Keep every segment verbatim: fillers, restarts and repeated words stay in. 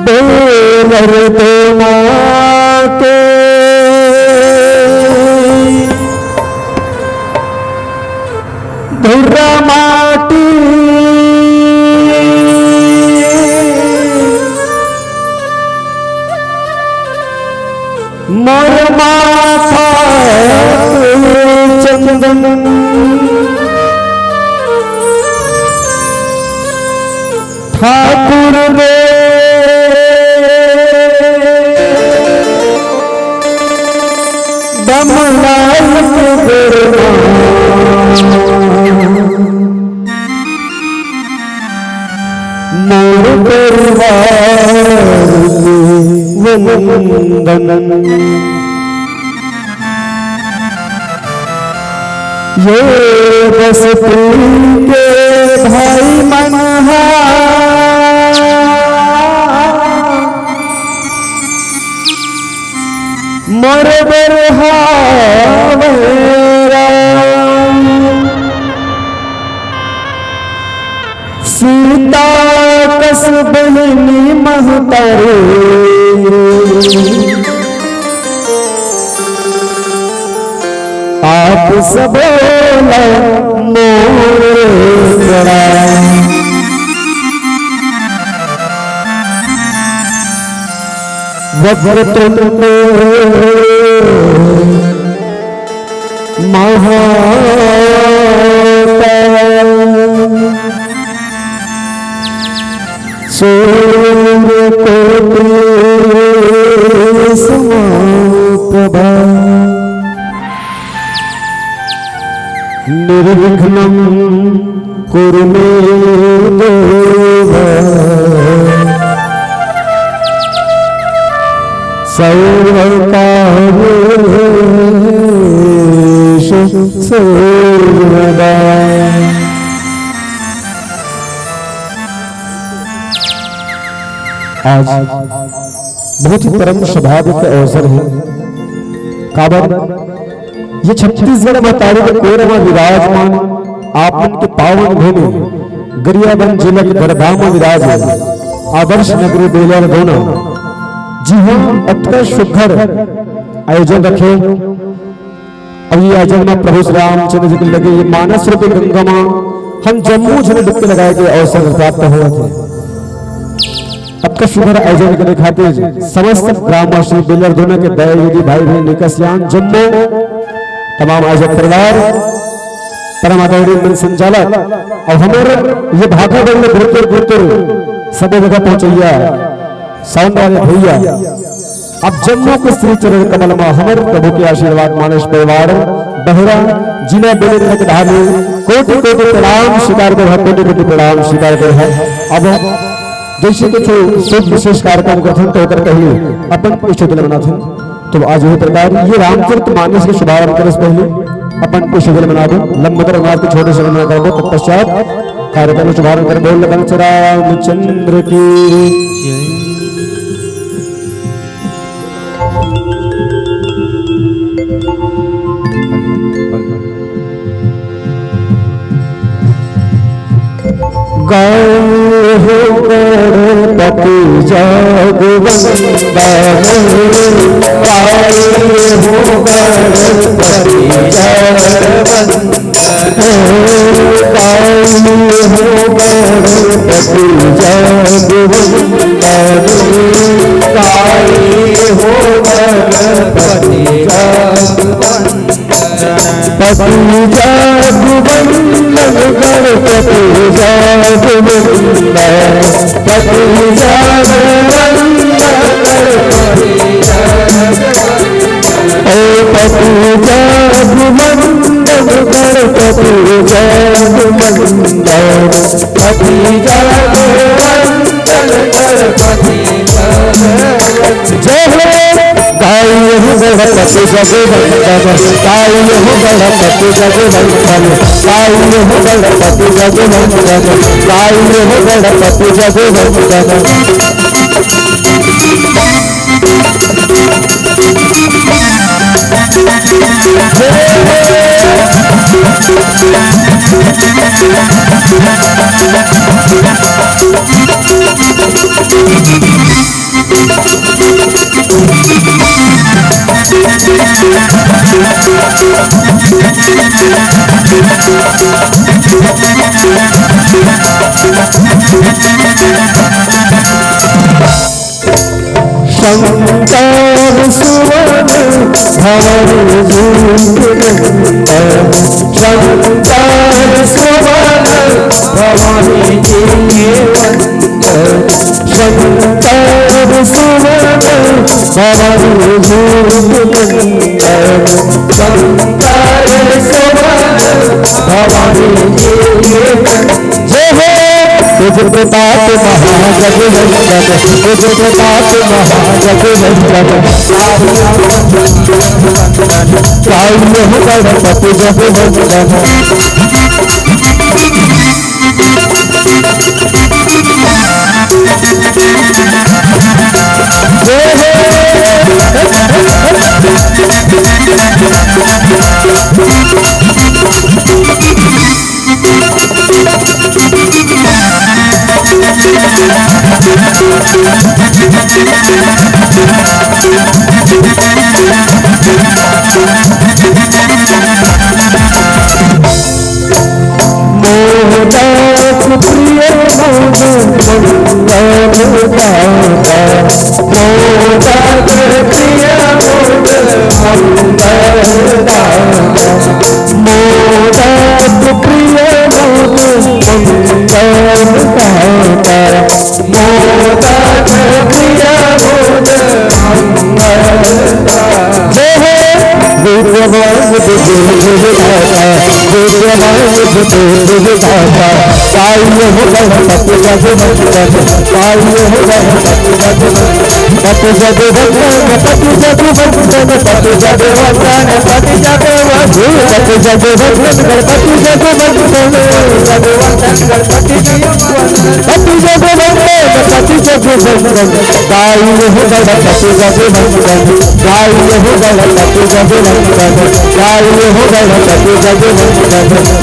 Baler दोना के धुर्रा माटी मोर माथा चंदन ठाकुर रे दमलाल के गोरमा मोर परिवार के वंदन। ये बस्ती के भाई मन हा मोर बर हावय राम। सीता कस बहिनी महतारी, आप सबो ला मोर प्रणाम। वक्रतुंड महाकाय सूर्यकोटि समप्रभा। निर्विघ्नं कुरु मे देव सर्वकार्येषु सर्वदा। आज बहुत ही परम सौभाग्य के अवसर हे, काबर ये छत्तीसगढ़ महतारी के कोर म विराजमान आप मन के पावन भूमि गरियाबंद जिला के दरभा म विराज हे आदर्श नगरी बेलर दोना, जिहां अतका सुघर आयोजन रखे। अब ये आयोजन म प्रभु श्री रामचंद्र जी के लगे ये मानस रूपी गंगा म हम जम्मो झन डुबकी लगाए के अवसर प्राप्त होवत हे। अतका सुघर आयोजन करे खातिर समस्त ग्रामवासी बेलर दोना के दाई दीदी भाई बहन निकसियान जम्मो तमाम आयोजक परिवार, परम आदरणीय मंच संचालक अउ हमर ये भाखा दल में गुरुतुर गुरुतुर सभी जगह पहुंचैया साउंड वाले भैया, आप जम्मो के श्री चरण कमल म हमर प्रभु के आशीर्वाद मानस परिवार बहरा जिला बेलर के धामी कोटि कोटि प्रणाम स्वीकार कर, कोटि कोटि प्रणाम स्वीकार कर। अब जैसे कुछ शुभ विशेष कार्यक्रम करथन तो ओकर पहले अपन इष्ट देव ल मनाथन। तो आज ये प्रकार ये रामचरित मानस के शुभारंभ करे से पहले अपन इष्ट देव ल मनाबो, लंबोदर नाथ के छोटे से वंदना करबो, तत्पश्चात कार्यक्रम शुभारंभ करबो। बोल लखन रामचंद्र की जय। गाय हो गणपति जग वंदन, गाय हो गणपति जग वंदन। गाई हो गणपति जग वंदन, गाई हो गणपति जग वंदन। पति जग वंदन, गणपति जग वंदन, पति जग वंदन, गणपति जग वंदन। ओ पति जग वंदन, गणपति जग वंदन, पति जग वंदन, गणपति जग वंदन। जय हो। गाई हो गणपति जग वंदन, गाई हो गणपति जग वंदन, गाई हो गणपति जग वंदन, गाई हो गणपति जग वंदन। शंकर सुवन भवन जीव नंदन, शंकर सुवन भवन जीव नंदन, शंकर सुवन भवन जीव नंदन, शंकर सुवन भवन जीव नंदन। जय हो। तेज प्रताप महाजगवंदन, तेज प्रताप महाजगवंदन। गाई हो गणपति जगवंदन। जय हो। मोदक प्रिय मोद मंगल दाता, मोदक प्रिय मोद मंगल दाता, मोदक प्रिय मोद मंगल दाता, मोदक प्रिय मोद मंगल दाता। जय हो। विद्या वान विद्या विधाता, विद्या वान विद्या विधाता, गाई हो गणपति जगवंदन, गाई हो गणपति जगवंदन, गणपति जगवंदन, गणपति जगवंदन, गणपति जगवंदन, गणपति जगवंदन, गणपति जगवंदन, गणपति जगवंदन, गणपति जगवंदन, गाई हो गणपति जगवंदन, गाई हो गणपति जगवंदन, गाई हो गणपति जगवंदन,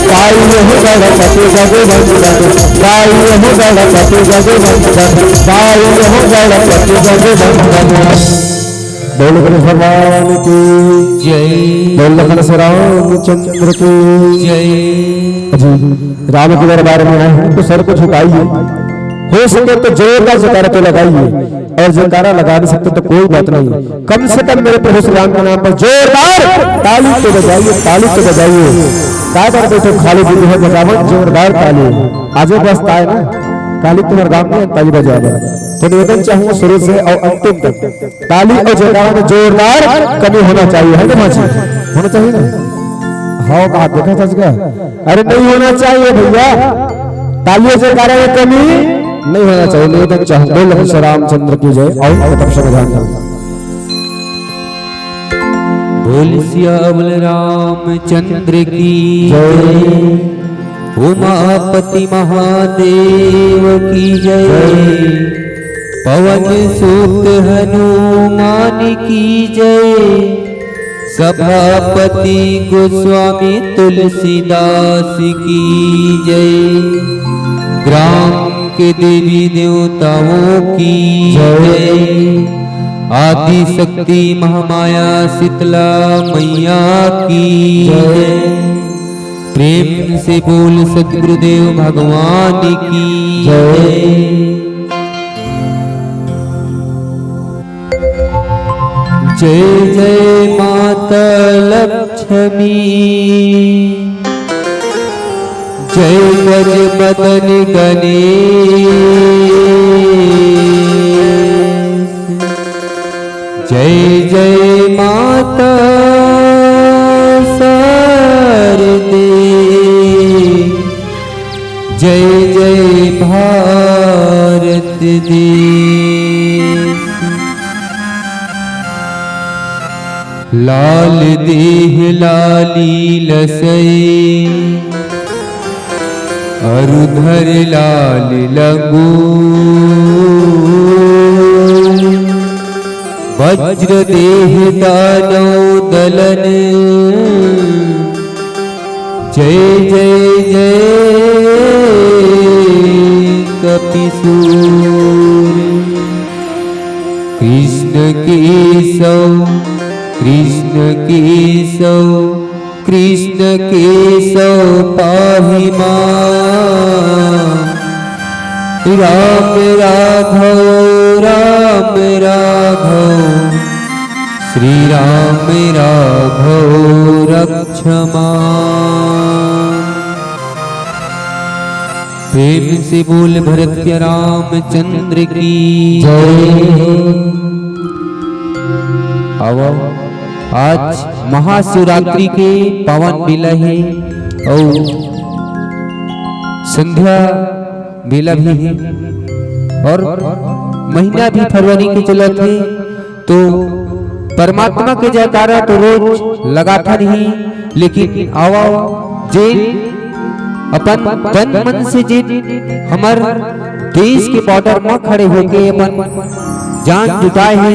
गाई हो गणपति जगवंदन, गाई हो गणपति जगवंदन, गाई हो गणपति जगवंदन। बोल गणेश भगवान की जय। बोल लखन से रामचंद्र की जय। जी, राम के दरबार में आए हैं तो सर को झुकाइए, हो सके तो जोरदार जयकारा तो लगाइए, और जयकारा लगा नहीं सकते तो कोई बात नहीं, कम से कम मेरे प्रभु श्री राम के नाम पर जोरदार ताली तो बजाइए, ताली तो बजाइए। काय बर बैठे खाली बुद्धि है, बजावन जोरदार ताली। आजे बस ताय ना, काली तुम्हारे गांव में ताली बजा दे। तो निवेदन चाहूंगा शुरू से और अंतिम तक ताली और जयकारा में जोरदार कमी होना चाहिए, है ना माँ जी? होना चाहिए ना? हाँ, कहा देखा था क्या? अरे नहीं होना चाहिए भैया, ताली और जयकारा में कमी नहीं होना चाहिए। निवेदन चाहूंगा, बोल श्री रामचंद्र की जय। और तब समाधान। बोल सियावर रामचंद्र की जय। उमापति महादेव की जय। पवन सुत हनुमान की जय। सभापति गोस्वामी तुलसीदास की जय। ग्राम के देवी देवताओं की जय। जय। आदि शक्ति महामाया शीतला मैया की जय। जय। प्रेम से बोल सतगुरुदेव भगवान की जय। जय। जय जय माता लक्ष्मी, जय गज बदन गणेश, जय जय माता शारदे, जय जय भारत देश। लाल देह लाली लसई, अरु धर लाल लंगू। वज्र देह दानव दलन, जय जय जय कपिसूर। कृष्ण केशव, कृष्ण केशव, कृष्ण केशव पाहि मां। राम राघव, राम राघव, श्री राम राघव रक्ष मां। प्रेम से बोल भरत रामचंद्र की जय हो। आवो, आज महाशिवरात्रि के पावन बेला हे अउ संध्या बेला भी हे अउ महीना भी फरवरी के चलत हे। तो परमात्मा के जयकारा तो रोज लगाथन ही, लेकिन आवो, जेन अपन तन मन से जेन हमर देश के बॉर्डर म खड़े होके अपन जान जुटाए हे,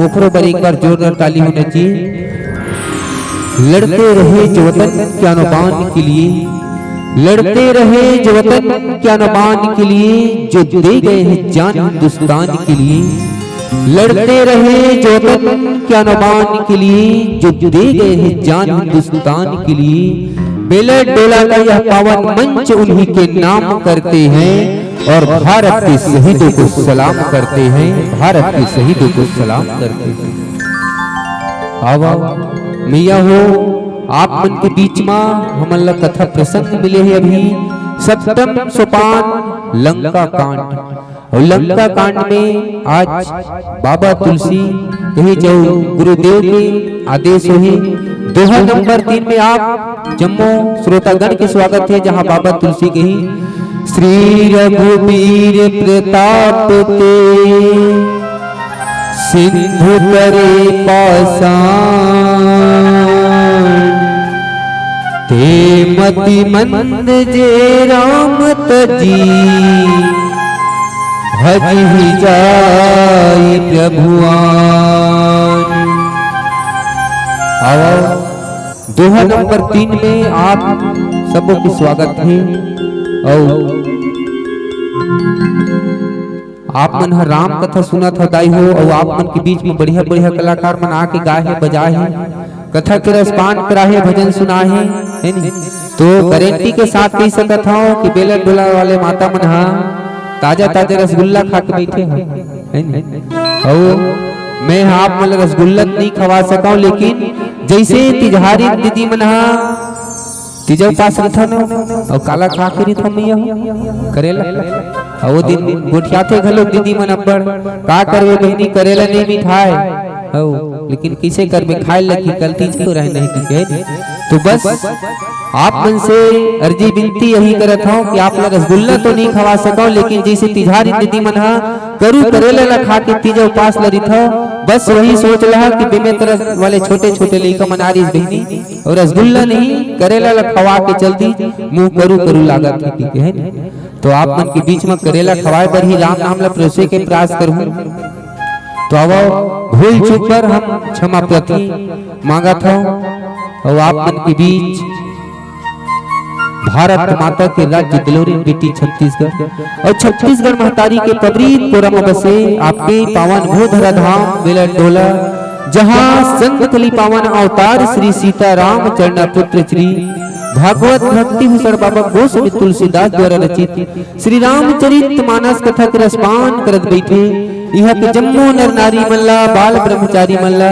ओकरो बर एक बार जोरदार ताली होना चाहिए। लड़ते रहे जो वतन के आन बान के लिए, लड़ते रहे जो वतन के आन बान के लिए, जो दे गए हैं जान हिंदुस्तान के लिए। लड़ते रहे जो वतन के आन बान के लिए, जो दे गए हैं जान हिंदुस्तान के लिए। बेलट डोला का यह पावन मंच उन्हीं के नाम करते हैं और भारत के शहीदों को सलाम करते हैं, भारत के शहीदों को सलाम करते हैं। आवा, मइया हो, आप मन के बीच मा हमन ला कथा प्रसंग मिले हे अभी, सप्तम सोपान लंका कांड। अउ लंका कांड में आज बाबा तुलसी कही जो गुरुदेव के आदेश होही, दोहा नंबर तीन में आप जम्मो श्रोतागण के स्वागत हे, जहां बाबा तुलसी कही, श्री रघुबीर प्रताप ते सिंधु तरे पाषाण, ते मति मंद जे राम तजी, भजहि जाई प्रभु आन। आवा, दोहा नंबर तीन में आप सबो के स्वागत हे। अउ आप मन ह राम कथा सुनत हव दाई हो, अउ आप मन के बीच में बढ़िया-बढ़िया कलाकार मन आके गाए हे, बजाए हे, कथा के रसपान कराए हे, भजन सुनाए हे, हे नी? तो गारंटी के साथ कह सकत हव कि बेलट डोला वाले माता मन ह ताजा-ताजा रसगुल्ला खा के बइठे हव, हे नी? अउ मैं ह आप मन ल रसगुल्ला त नइ खवा सकंव, लेकिन जइसे तिजहारी दीदी मन ह तीजा उपास रहिथव न, अउ काला खा के रहिथव मइया हो? करेला। अउ ओ दिन गोठियाथे घलो दीदी मन अब्बड़, का करबे बहिनी, करेला नइ मिठाय। हव, लेकिन कइसे करबे, खाय ल लगही, कल तीज तो रहे नहीं तीज है। तो बस आप मन से अर्जी बिनती यही करत हंव कि आप ला रसगुल्ला तो नइ खवा सकंव, लेकिन जइसे तिजहारी दीदी मन ह करू करेला ला खा के तीजा उपास ल रहिथव, बस वही सोच लहा कि बेमेतरा वाले छोटे-छोटे लइका मन आ रहिस बहिनी, अउ रसगुल्ला नहीं, करेला ला खवा के चल दी, मुंह करू करू लागत हे, ठीक है ना? तो आप मन के बीच में करेला खवाए बर ही राम नाम ला परोसे के प्रयास करहूं। तो आवो, भूल चूक बर हम क्षमा प्रार्थी मांगत हंव। अउ आप मन के बीच भारत माता के राज्य दुलौरी बेटी छत्तीसगढ़ अउ छत्तीसगढ़ महतारी के पवित्र कोरा म बसे आपके पावन भूधरा धाम बेलट डोला, जहां संत कली पावन अवतार श्री सीताराम चरना पुत्र श्री भागवत भक्ति भूषण बाबा गोस्वामी तुलसीदास द्वारा रचित श्री रामचरित मानस कथा के रसपान करत बइठे इहां के जम्मो नर नारी मन ला, बाल ब्रह्मचारी मन ला,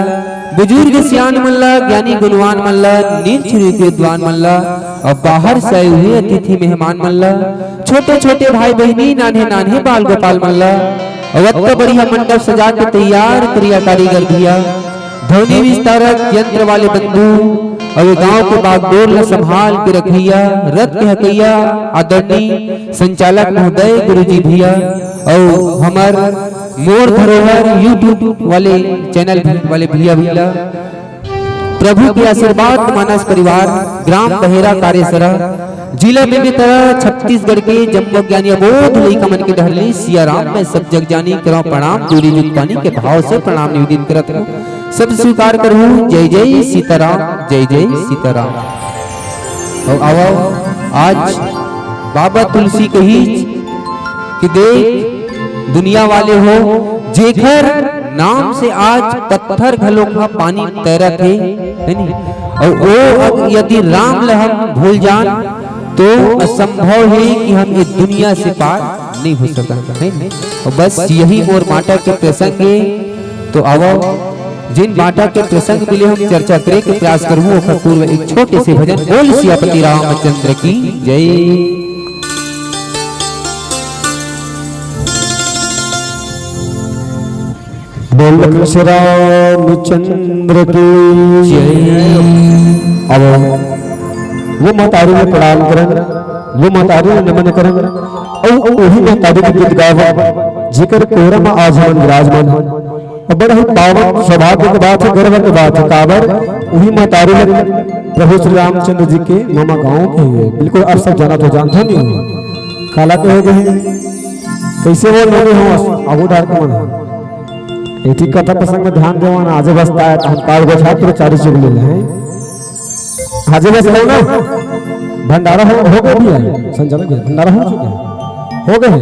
बुजुर्ग सियान मन ला, ज्ञानी गुणवान मन ला, नीच नीच विद्वान मन ला, अउ बाहर से आए हुए अतिथि मेहमान मन ला, छोटे छोटे भाई बहिनी, नान्हे नान्हे बाल गोपाल मन ला, अउ अतका बढ़िया मंडप सजा के तैयार करिया कारीगर भइया, ध्वनि विस्तारक यंत्र वाले बंधु, अउ ये गांव के बागडोर ला संभाल के रखइया, रथ के हकइया आदरणीय संचालक महोदय गुरुजी भइया, अउ हमर मोर धरोहर YouTube वाले चैनल भी, वाले भइया भइया, प्रभु के आशीर्वाद मानस परिवार, ग्राम बहेरा कार्यसरा, जिला बेमेतरा, छत्तीसगढ़ के जम्मो ज्ञानी अबोध लइका मन के डहर ले सिया राम मैं सब जग जानी करंव प्रणाम, दूरी जुग पानी के भाव से प्रणाम निवेदन करत हंव। सब स्वीकार करहू, जय जय सीताराम, जय जय सीताराम। अउ आवो, आज बाबा तुलसी कहिस कि देख दुनिया वाले हो, जेकर नाम से आज पत्थर घलो ह पानी तैरत हे, है नी? अउ ओ अग-, यदि राम ल हम भूल जान, तो असंभव हे कि हम ए दुनिया से पार नहीं हो सकन, है नी? अउ बस यही मोर बाँटा के प्रसंग हे। तो आवव, जेन बाँटा के प्रसंग मिले हम चर्चा करे के प्रयास करबो, ओकर पूर्व एक छोटे से भजन। बोल सियापति रामचंद्र की जय। बोल लखन श्री रामचंद्र की जय। अब वो महतारी ला प्रणाम करन, वो महतारी ला नमन करन, अउ वही महतारी के गीत गावन, जेकर कोरा म आज हमन विराजमान हन। अब बड़ा ही पावन सौभाग्य के बात हे, गर्व के बात हे, काबर वही महतारी ला प्रभु श्री रामचंद्र जी के ममा गाँव के हे, बिल्कुल आप सब जानत हो, जानत हो नहीं हो, काला कहे गे हे, कैसे वो नोनी हो, आगू डार के मन हो। एती कथा प्रसंग में ध्यान देवा ना, आजे बस्ता हे, त हम काल गोठा तो चारी चुग ले हैं। आजे बस लो ना, भंडारा हो, हो गए भैया, संचालक भैया, भंडारा हो चुके हैं, हो गए हैं।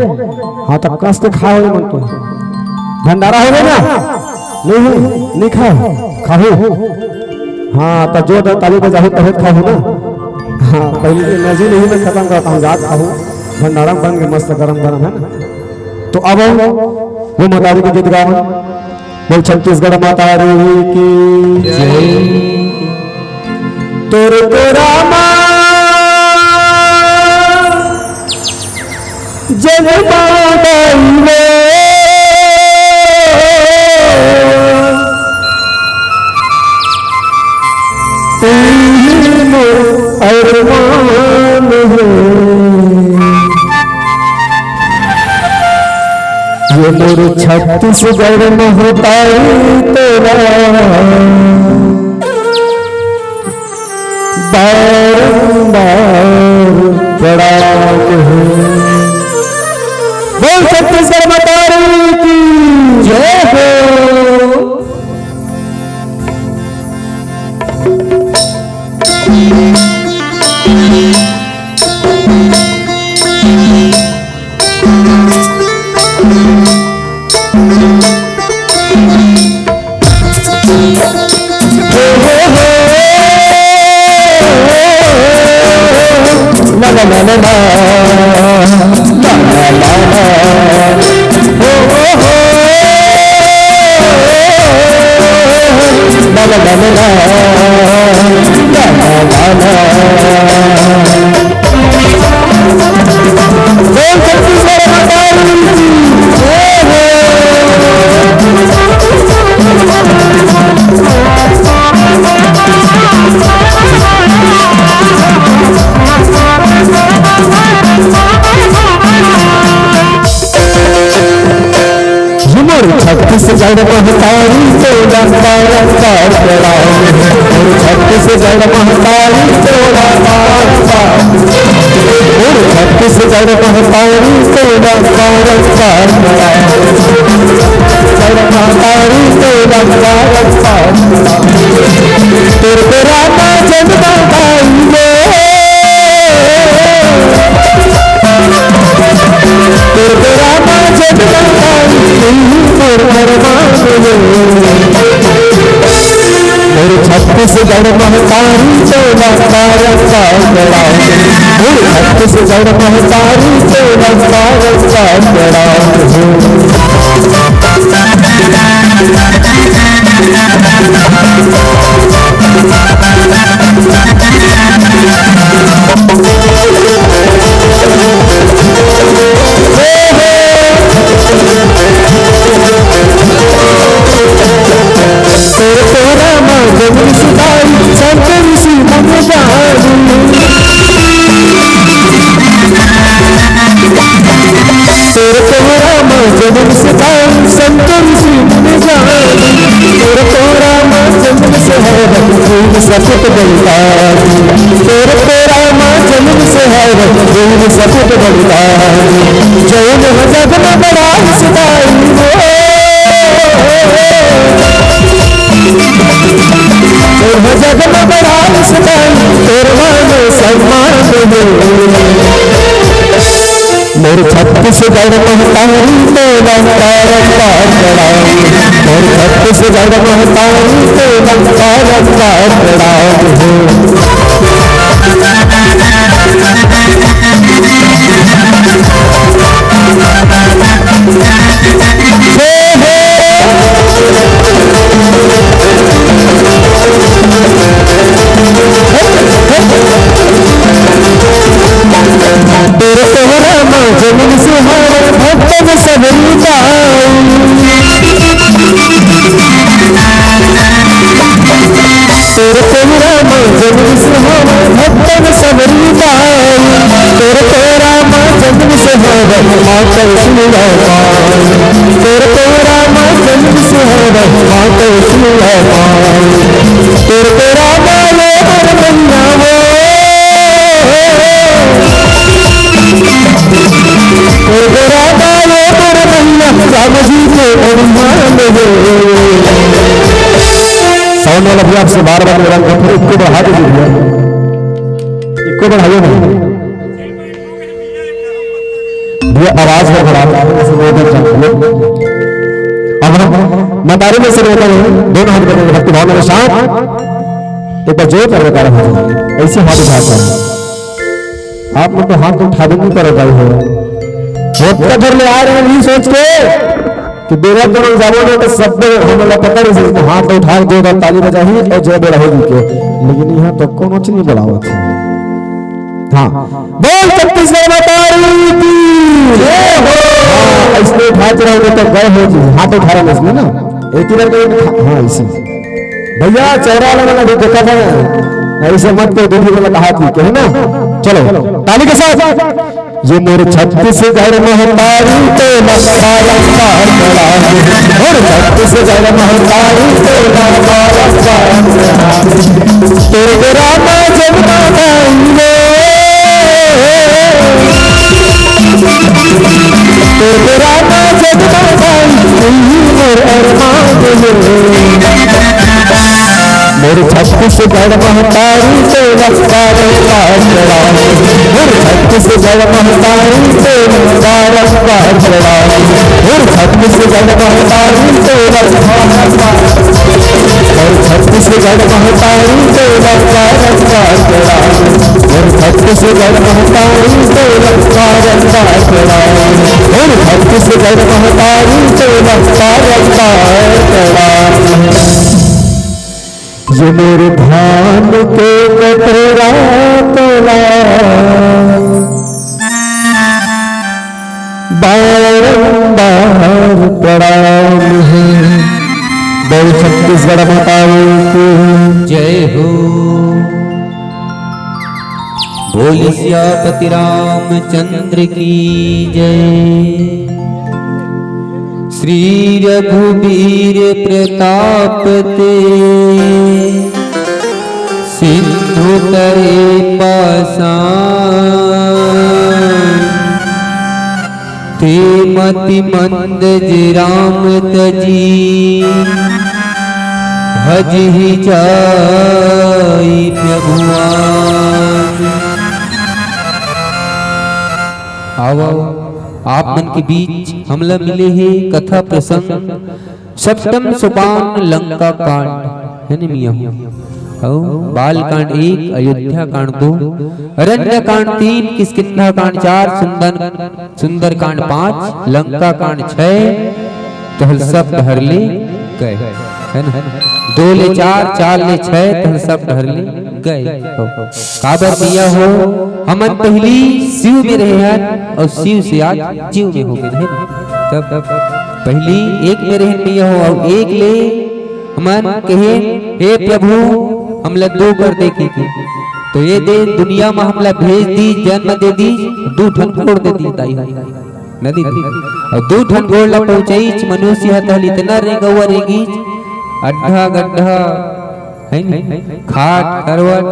हाँ, तब कस के खाए हो मन तो। भंडारा हो गए ना? नहीं हो, नहीं खाए, खाओ। हाँ, तो जो ताली बजाओ, तबे खाओ ना। हाँ, पहले नजी नहीं में खत्म करता हूँ, जात खाओ। भंडारा बन के मस्त गरम गरम, है ना? तो अब वो महतारी के गीत गावन। बोल छत्तीसगढ़ महतारी की जय। तोर तोरा माँ जगमगाई रे, तू ही मोर अरमान हे। ये मोर छत्तीसगढ़ महतारी तोरा बारंबार प्रणाम हे। बोल छत्तीसगढ़ महतारी की जय हो। मोर छत्तीसगढ़ महतारी तोला बारंबार प्रणाम। मोर छत्तीसगढ़ महतारी तोला बारंबार। मोर छत्तीसगढ़ महतारी तोला बारंबार प्रणाम। छत्तीसगढ़ महतारी तोला बारंबार प्रणाम। तोर तोरा ना जन्म पाई रे। तोर तोरा ना जन्म पाई, तू मोर अरमान रे। मोर छत्तीसगढ़ महतारी तोला बारंबार प्रणाम। मोर छत्तीसगढ़ महतारी तोला बारंबार प्रणाम। तोर तोरा माँ जन्म सिधारी, संत ऋषि मुनि जानी। तोर तोरा माँ जन्म सिधारी, संत ऋषि मुनि जानी। तोर तोरा माँ जन्म से है रंग फूल सफेद बलिदानी। तोर तोरा माँ जन्म से है रंग फूल सफेद बलिदानी। जौन हो जग में बड़ा सिधारी हो। जौन हो जग में बड़ा सिधारी, तोर मान सम्मान हो। और छत्तीसगढ़ महतारी तो लंका रंगा चढ़ाओ, और छत्तीसगढ़ महतारी तो लंका रंगा चढ़ाओ हो। तेरे तोहरा माँ जमीन सुहावे भक्तन सबरी गाई। तेरे तोहरा माँ जमीन सुहावे भक्तन सबरी गाई। तेरे तोहरा माँ जमीन सुहावे माँ कौशल्या माई। तेरे तोहरा माँ जमीन सुहावे माँ कौशल्या माई। तेरे तोहरा माँ ये हर महीना वो साउंड वाला भैया, आपसे बार बार निवेदन करता हूँ, इको बढ़ा दीजिए भैया, इको बढ़ाइए ना भैया, आवाज में खराब है, ऐसे निवेदन करता हूँ। अब हम मतारी में से निवेदन है, दोनों हाथ करके भक्ति भावना के साथ एक बार जोर कर बेकार हो जाए, ऐसे हाथ उठाते हैं। आप लोग तो हाथ उठा भी नहीं कर रहे हो। होतका धर ले आ रहे हैं, नहीं सोच के कि बेरा तो हम जाबो ना, तो सब हम लोग पकड़ से हाथ उठा के जोरदार ताली बजाही और जय बोला होगी के। लेकिन यहाँ तो कोनो चीज नहीं बोला होता। हाँ, बोल छत्तीसगढ़ माता की जय हो। हाँ, इसने उठा के रहोगे तो गए हो जी, हाथ उठा रहे हैं इसमें ना, एक ही बार तो उठा-, हाँ, इसी भैया, चौरा वाला मैंने अभी देखा था, ऐसे मत को दीदी वाला कहा थी, कहे ना? चलो, ताली के साथ। ये मोर छत्तीसगढ़ महतारी तो लंका रंगा चढ़ा, मोर छत्तीसगढ़ महतारी तो लंका रंगा चढ़ा। तेरा ना जगमगाई रे, तेरा ना जगमगाई, तू ही मोर अरमान रे। मोर छत्तीसगढ़ महतारी से लंका रंगा चढ़ा, मोर छत्तीसगढ़ महतारी से लंका रंगा चढ़ा, मोर छत्तीसगढ़ महतारी से लंका रंगा, मोर छत्तीसगढ़ महतारी से लंका रंगा चढ़ा, मोर छत्तीसगढ़ महतारी से लंका रंगा चढ़ा, मोर छत्तीसगढ़ महतारी से लंका रंगा चढ़ा। ये मोर धान के कटोरा तोला बारंबार प्रणाम है। बोल छत्तीसगढ़ माताओं की जय हो। बोल सियापति रामचंद्र की जय। श्री रघुबीर प्रताप ते सिंधु तरे पासा, ते मति मंद जे राम तजी भजहि जाई प्रभुआन। आवव, आप मन के बीच हमला मिले हे कथा प्रसंग सप्तम सोपान लंका कांड, है ने मिया हो? अउ बाल कांड एक, अयोध्या कांड दो, अरण्य कांड तीन, किष्किंधा कांड चार, सुंदर, सुंदर कांड पांच, लंका कांड छह, तहल सब डहर ले गए, है ना? दो ले चार, चार ले छह, तहल सब डहर ले गए। काबर मिया हो, हमन पहली शिव में रहे हन अउ शिव से आज जीव में हो गए, है ना? तब पहली एक में रहन मिया हो अउ एक ले हमन कहे, "हे प्रभु, हमला दू कर दे," के, के। तो ये दे दुनिया में हमला भेज दी, जन्म दे दी, दू ठन गोड़ दे दी, ताई हो। नदी थी। अउ दू ठन गोड़ ला पहुंचाईच, मनुष्य ह तहल इतना रेंगउआ रेंगीच, अड्ढा गड्ढा, है नी? खाट, करवट,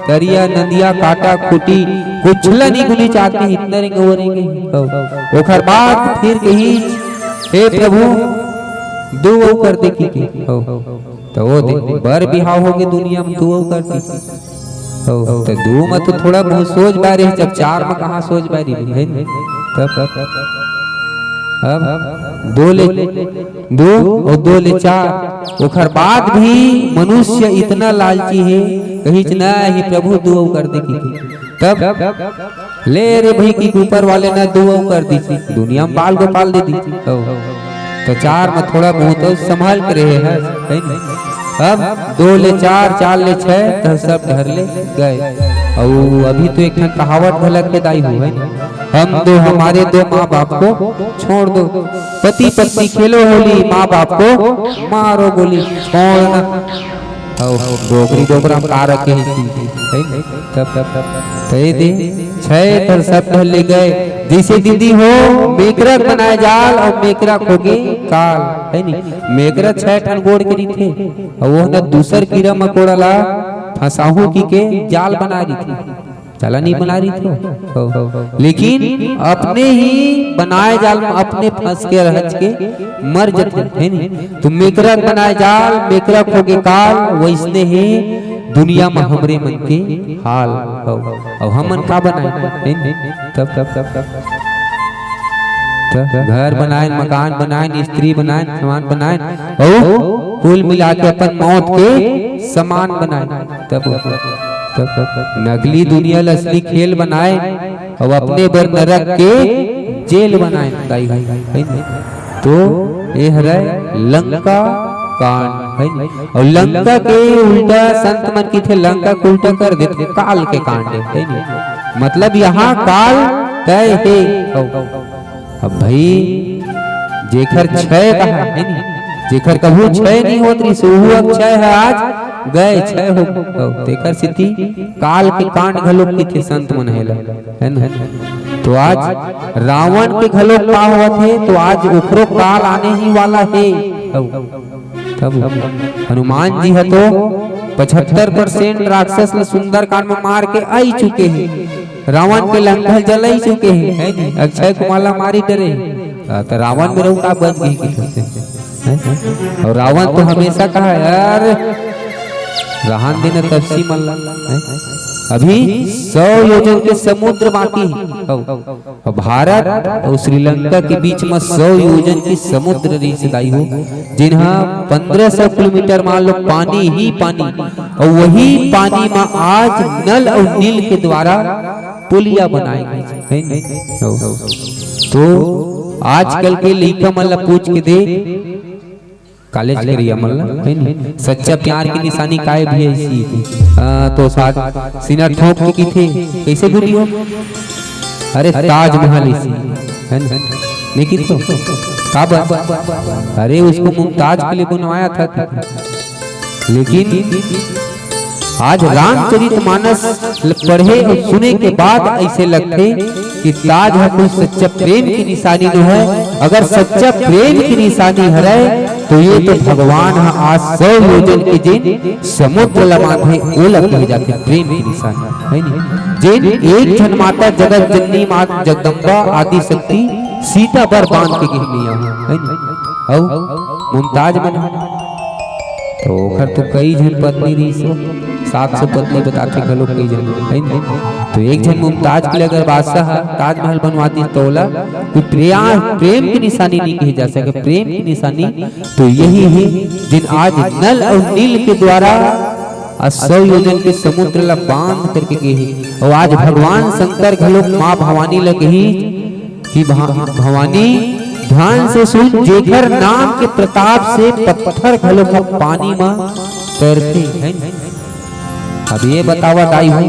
तरिया, नदिया, काटा, खूटी, कुछ ला नी गुनी चाहते, इतना रेंगउआ रेंगीच। अउ ओखर बाद फिर कहीच, "हे प्रभु, दू अउ कर दे," की, की। अउ तो वो दे, बर बिहाव हो गए दुनिया में, दू अउ कर दे। हो, तो दू में तो थोड़ा बहुत सोच बारे, जब चार में कहाँ सोच बारे, है नी? तब, तब, तब, अब दो ले दो और दो ले चार, ओखर बाद भी मनुष्य इतना लालची हे, कहिच ना ही प्रभु दो अउ कर दे किथे। तब ले रे भाई कि ऊपर वाले ना दो अउ कर दीस, दुनिया में बाल गोपाल दे दीस। हो। तो चार में थोड़ा बहुत अउ संभाल के रहे हे, है नी? अब दो ले चार, चार ले छह, तो सब धर ले गए। अउ अभी तो एक ठन कहावत घलक के दाई हो, है नी? हम दो हमारे दो, माँ बाप को छोड़ दो। पति पत्नी खेलो होली, माँ बाप को मारो गोली, छोड़ना। अउ डोकरी डोकरा में का रखे हे, है नी? तब, तब, तब, तय दे, छह ठन सब धर ले गए। जैसे दीदी हो, मेकरक बनाए जाल अउ मेकरक होगे काल, है नी? मेकरक छह ठन गोड़ के रहिथे, अउ वो न दूसर कीरा मकोड़ा ला फंसाहू किके जाल बना रहिथे। चला नहीं बना रहिथे। हो, हो, हो। लेकिन अपने ही बनाए जाल में अपने फंस के रहच के मर जथे, है नी? तो मेकरक बनाए जाल, मेकरक होगे काल, वैसने ही दुनिया में हमरे मन के हाल। हो, अब हमन का बनाए, है नी? तब, तब, तब, तब। त घर बनाएन, मकान बनाएन, स्त्री बनाएन, सामान बनाएन, अउ कुल मिला के अपन मौत के समान बनाएन। तब, तब, तब नकली दुनिया ल असली खेल बनाएन, अउ अपने बर नरक के जेल बनाएन। दाई हो, है नी? तो ये हरय लंका कांड, है नी? अउ लंका के उल्टा संत मन किथे, लंका के उल्टा कर दे, तो काल के कांड हे, है नी? मतलब यहाँ काल तय हे। अब भाई, जेखर क्षय कहा, है नी? जेखर कभू क्षय नहीं होत रहिस, उहू अक्षय हे, आज गए, क्षय हो, हो। तेखर सेती काल के कांड घलोक किथे संत मन हेला, है ना? तो आज रावण के घलोक का होवत हे, तो आज ओखरो काल आने ही वाला हे। हो। तब हनुमान जी ह तो पचहत्तर परसेंट राक्षस ल सुंदरकांड में मार के आई चुके हे, रावण के लंका जलाई चुके हे, है नी? अक्षय कुमार ला मारी डरे हे। आ, त रावण में रहू का बच गई की कहते हैं? और रावण तो हमेशा कहा, "यार, रहन देना तपसी मन ला, हैं? अभी सौ योजन के समुद्र बाकी हे।" हो। अउ भारत अउ श्रीलंका के बीच म सौ योजन के समुद्र रिहिस दाई हो, जेन ह पंद्रह सौ किलोमीटर मान लो पानी ही पानी, अउ वही पानी म आज नल अउ नील के द्वारा पुलिया बनाए गिस, है नी? हो। तो आजकल के लइका मन ला पूछ के देख, कॉलेज करिया मन ला, है नी? सच्चा प्यार की निशानी काय भी ऐसी थी। आ, तो साथ सीना ठोक के किथे, कैसे भूली हो? अरे, ताजमहल इसी, है ना? नहीं किथे? का बात? अरे, उसको मुमताज के लिए बनवाया था। लेकिन आज रामचरित मानस ल-, पढ़े अउ सुने के बाद ऐसे लगथे कि ताज ह कोई सच्चा प्रेम की निशानी नोहय। अगर सच्चा प्रेम की निशानी हरय, तो ये तो भगवान ह आज सौ योजन के जेन समुद्र ल बांधे, ओला कहे जाथे प्रेम की निशानी, है नी? जेन एक झन माता जगत जननी मात जगदम्बा आदि शक्ति सीता बर बांध के गे हे मैया, है नी? अउ मुमताज मन तो ओखर तो कई झन पत्नी रहिस हो, सात सौ पत्नी बताथे घलो कई झन, है नी? तो एक झन मुमताज के लिए अगर बादशाह ह ताजमहल बनवा दिस त ओला कोई प्रेम, प्रेम की निशानी नहीं कहे जा सके। प्रेम की निशानी तो यही हे, जेन आज नल अउ नील के द्वारा आ सौ योजन के समुद्र ला बांध करके गे हे। अउ आज भगवान शंकर घलो माँ भवानी ला कही कि भा-, भवानी, ध्यान से सुन, जेकर नाम के प्रताप से पत्थर घलो ह पानी म तैरथे, है नी? अब ये बतावा दाई हो,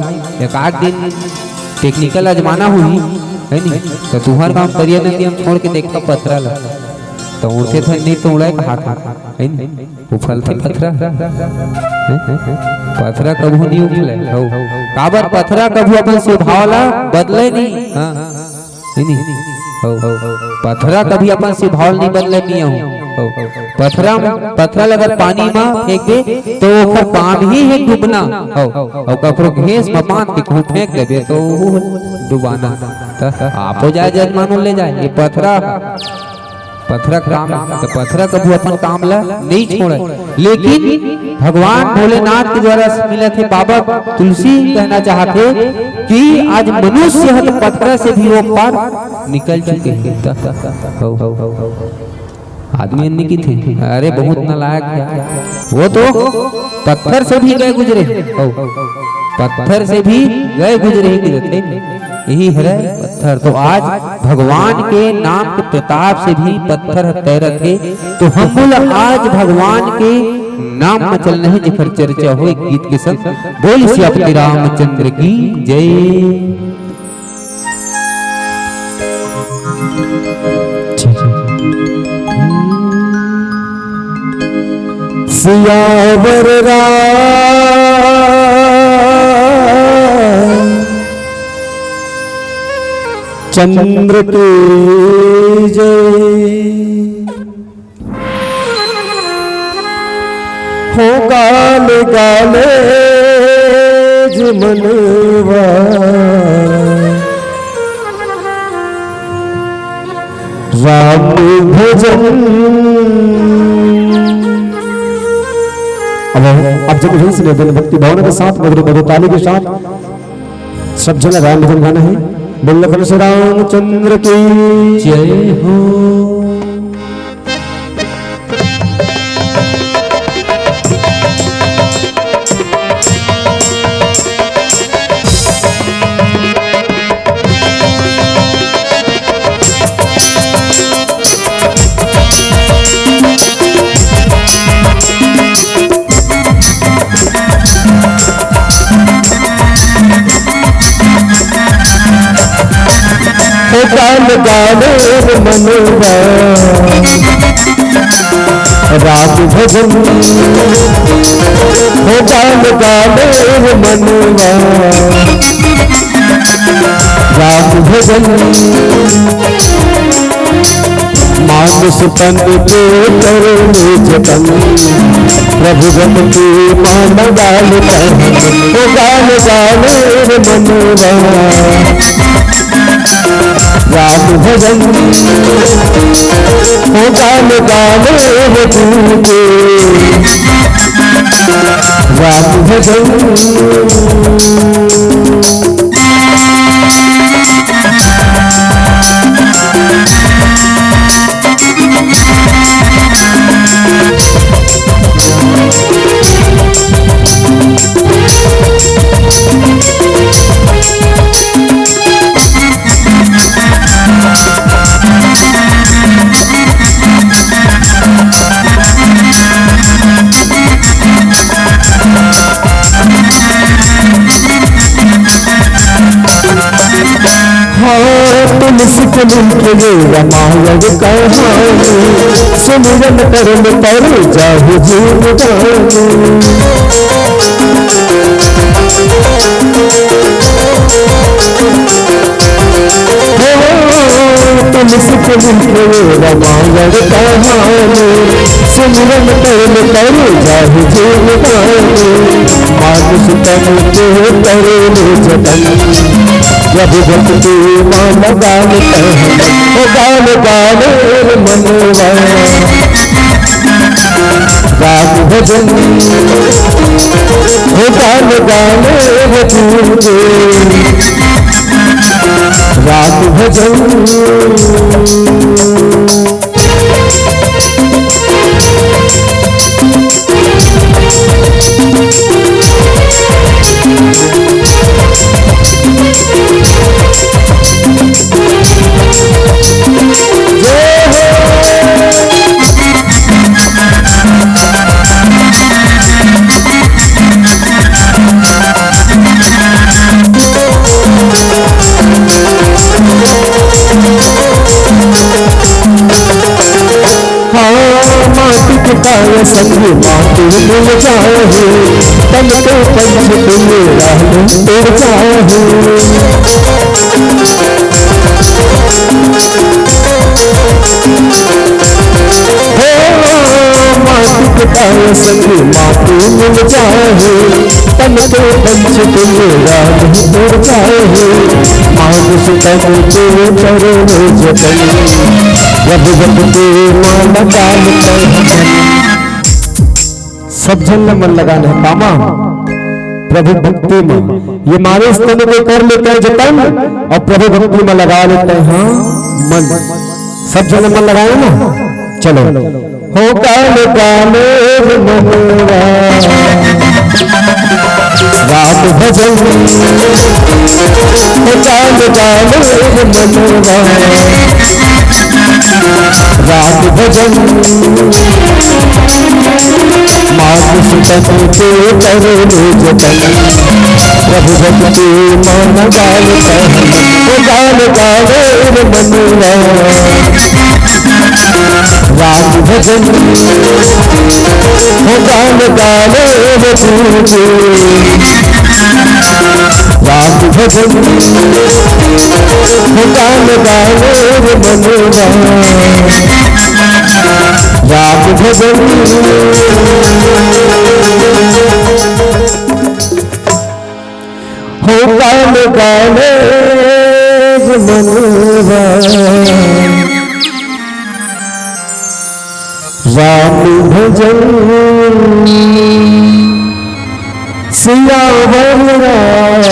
एक आध दिन technical आजमाना होही, है नी? तो तुहर गांव करिया नदी हम छोड़ के देखा पथरा ला, तो उड़थे थन नहीं तो उड़ाए कहा था, है नी? उफलथे पथरा। हैं? पथरा कभू नहीं उफले। हौ। काबर पथरा कभू अपन स्वभाव ला बदले नहीं। हाँ। नहीं, नहीं। हौ। पथरा कभी अपन स्वभाव नहीं बदले नहीं हौ। हौ। पथरा, पथरा ल अगर पानी में फेंक दे, तो ओकर काम ही है डूबना। हौ। और ककरो घेंस में बांध के कहूँ फेंक देबे, तो वो डुबाना। तो आपो जाए, जजमानो ले जाए, ये पथरा पथरा काम, तो पथरा कभू अपन काम ला नहीं छोड़े, लेकिन भगवान भोलेनाथ के द्वारा मिलत हे। बाबा तुलसी कहना चाहथे कि आज मनुष्य ह तो पथरा से भी वो पार निकल चुके हैं। हो, हो, हो, हो। आदमी अन्य की थे, अरे बहुत नालायक है वो तो, पत्थर से भी गए गुजरे। हो, पत्थर से भी गए गुजरे ही थे। यही हरे पत्थर। तो आज भगवान के नाम के प्रताप से भी पत्थर ह तैरत हे। तो हम बोला आज भगवान के नाम में चलना है, जेकर चर्चा हो एक गीत के संग। बोल सियापति रामचंद्र की जय। सियावर राम चंद्र की जय। हो गाल गाले जे मनवा राम भजन। अब आप जब यहीं से निवेदन भक्ति भावना के साथ मधुर मधुर ताली के साथ सब जन राम भजन गाना है। बोल लखन से रामचंद्र की जय हो। गान गाने रे मनवा राम भजन। हो गान गाने रे मनवा राम भजन। मानुष तन के करे जतन, प्रभु भक्ति मान गाल तन। हो गान गाने रे मनवा राम भजन। हो गान गाने रे तू के राम भजन। हाँ, तुलसी के मिलके ये रामायण कहानी, सुमिरन करन तर जाहु जीव दानी। हो, तुलसी के मिलके ये रामायण कहानी, सुमिरन करन तर जाहु जीव दानी। मानुष तन के करे जतन, प्रभु भक्ति मान गान तन। हो गान गाने रे मनवा राम भजन। हो गान गाने रे तू के राम भजन। हाँ, माटी के काया संग माटी मिल जाए, तन को पंच तुल्य राम उड़ जाए। हो, माटी के आय संग माफी मिल जाए, तन के पंच तुम राग हो जाए, मानुष तन के चरण जतन, प्रभु भक्ति मा लगा तन। सब झन ल मन लगाना हे कामा, प्रभु भक्ति मा। ये मानुष तन के कर लेते हैं जतन और प्रभु भक्ति मा लगा लेते हैं, हाँ, मन। सब झन मन लगाए ना, चलो। हो गान गान रे मनवा, राम भजन। हो गान गान रे मनवा, राम भजन। मानुष तन के कर ले जतन, प्रभु भक्ति मा लगा तन। हो गान गान रे मनवा, राम भजन। हो गान गान रे तुझे, राम भजन। हो गान गान रे मनवा, राम भजन। हो गान गान रे मनवा, राम भजन। सियावर राम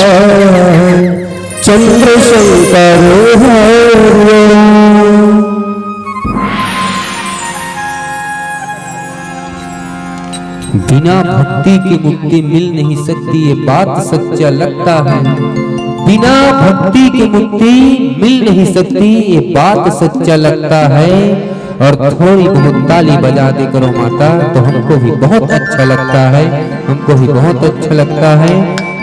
चंद्रशंकर हरि। बिना भक्ति के मुक्ति मिल नहीं सकती, ये बात सच्चा लगता है। बिना भक्ति के मुक्ति मिल नहीं सकती, ये बात सच्चा लगता है। और थोड़ी बहुत ताली बजा दे करो माता, तो हमको भी बहुत अच्छा लगता है, हमको भी बहुत अच्छा लगता है।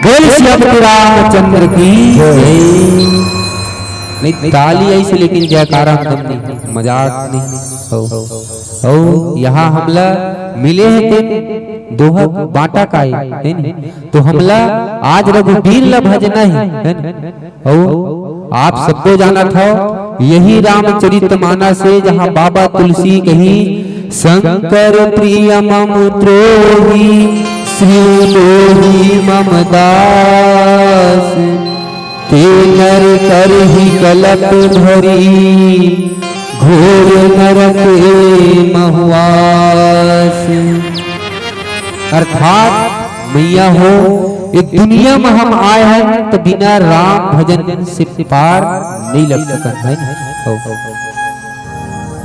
बोल श्रीमती रामचंद्र की जय। नहीं, ताली ऐसे, लेकिन जयकारा हम नहीं, मजाक नहीं। हो, हो, यहाँ हमला मिले हे तेन दोहा बांटा काय, हे नहीं? तो हमला आज रघुबीर ला भजना हे, हे नहीं? अउ आप सबो जानत हव, यही रामचरित मानस हे, जहाँ बाबा तुलसी कही, शंकर प्रिय मम द्रोही, श्री मोही मम दास। ते नर करही कलप भरी, घोर नरक ए महुआस। अर्थात मैया हो, ये दुनिया में हम आए हैं तो बिना राम भजन से पार नहीं लग सकत है। हो,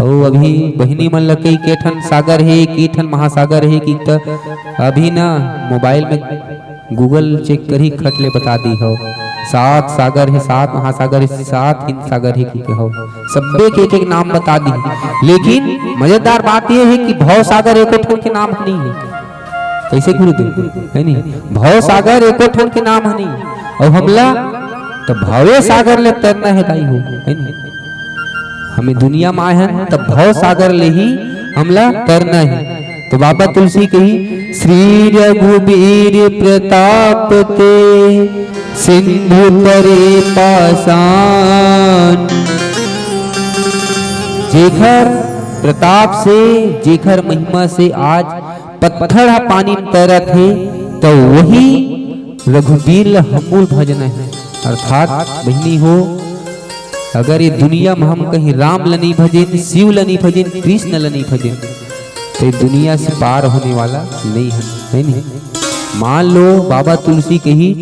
हो, अभी बहिनी मन ल कई के ठन सागर हे, के ठन महासागर हे कि त अभी ना मोबाइल में Google check करही, खट ले बता दी हो। सात सागर हे, सात महासागर हे, सात हिंद सागर हे कि के हो। सब्बे के एक एक नाम बता दी। लेकिन मजेदार बात ये हे कि भव सागर एको ठन के नाम नहीं हे। कैसे गुरुदेव? है नहीं? भव सागर एको ठन के नाम ह नहीं। अउ हमला त भवे सागर ले तरना हे दाई हो, है नहीं? हमें दुनिया में आए हैं त भव सागर ले ही हमला तरना हे। तो बाबा तुलसी कही, श्री रघुबीर प्रताप ते सिंधु तरे पासान। जेखर प्रताप से, जेखर महिमा से आज पत्थर ह पानी म तैरत हे, त वही रघुबीर ल हमू ल भजना हे। अर्थात बहिनी हो, अगर ये दुनिया म हम कहीं राम ल नहीं भजेन, शिव ल नहीं भजेन, कृष्ण ल नहीं भजेन, त ये दुनिया से पार होने वाला नहीं है, है नहीं? मान लो बाबा तुलसी कही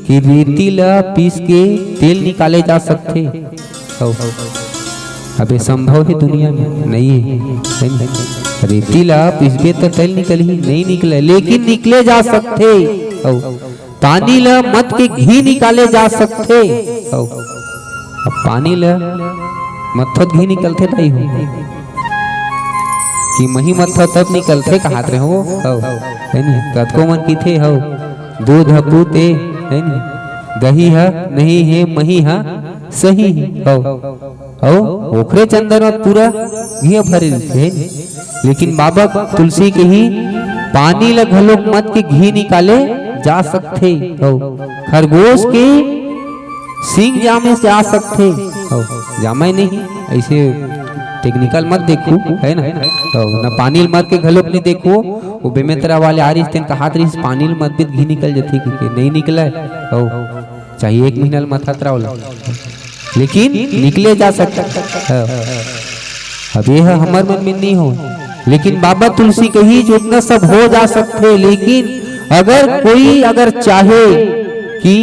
कि रेती ल पीस के तेल निकाले जा सकथे, हव। अबे संभव हे दुनिया में? नहीं हे। रेती ला पीसबे त तेल निकलही, नहीं निकले, लेकिन निकले जा सकथे। हव। पानी ला मत के घी निकाले जा सकथे। हव। अब पानी ला मत्थो त घी निकलथे दाई हो। कि मही मत्थो तब निकलथे कहात रहे हो। हव। है नी? कतको मन किथे हव। दूध ह पूत ए, है नी? दही ह नहीं हे, मही ह सही हे। हव। अउ ओखरे चंदन म पूरा घी भरे रहिथे। लेकिन बाबा तुलसी कही, पानी ल घलोक मत के घी निकाले जा सकथे। हव। खरगोश के सींग जामे जा सकथे। हव। जामे नहीं, ऐसे technical मत देखू, है ना? हव। न पानी ल मत के घलोक नहीं देखू, वो बेमेतरा वाले आ रहिस, तेन कहात रहिस, "पानी ल मत पीत, घी निकल जथे," कहिके, "नइ निकलय।" अउ चाहे एक महीना ल मथत रह ओला, लेकिन निकले जा सकत। हाँ। अब ये ह हमर मन में नइ हो, लेकिन बाबा तुलसी कहिस, "ओतना सब हो जा सकथे, लेकिन अगर कोई अगर चाहे कि